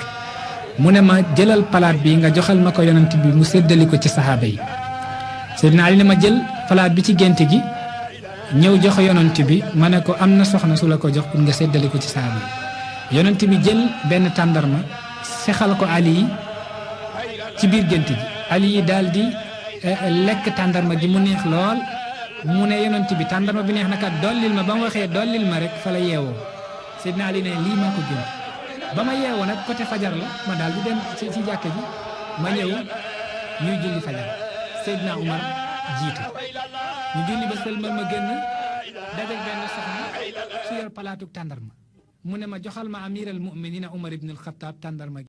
mu ne ma jëlal palaat bi nga joxal ma ko yonent bi mu séddali ko ci saxaaba yi Seydina Ali ne ma jël palaat bi ci gént gi ñëw jox yonent bi ma ne ko am na soxna su la ko jox pour nga séddali ko ci saxaaba yi yonent bi jël benn tàndarma sexal ko Ali yi ci biir gént gi Ali yi daal di lekk tàndarma gi mu neex lool mu ne yonent bi tàndarma bi neex na kat dollil ma ba mu waxee dollil ma rek fa la yeewoo Seydina Ali ne lii maa ko gént ba ma yeewoo nag côté fajar la ma daal di dem ci jàkka ji ma ñëw ñuy julli fajar Seydina Umar jiitu ñu julli ba sëlmal ma génn dajeeg benn soxna su yor palaatug tàndarma mu ne ma joxal ma amiral mu'minina Umar ibn al-Khattab tàndarma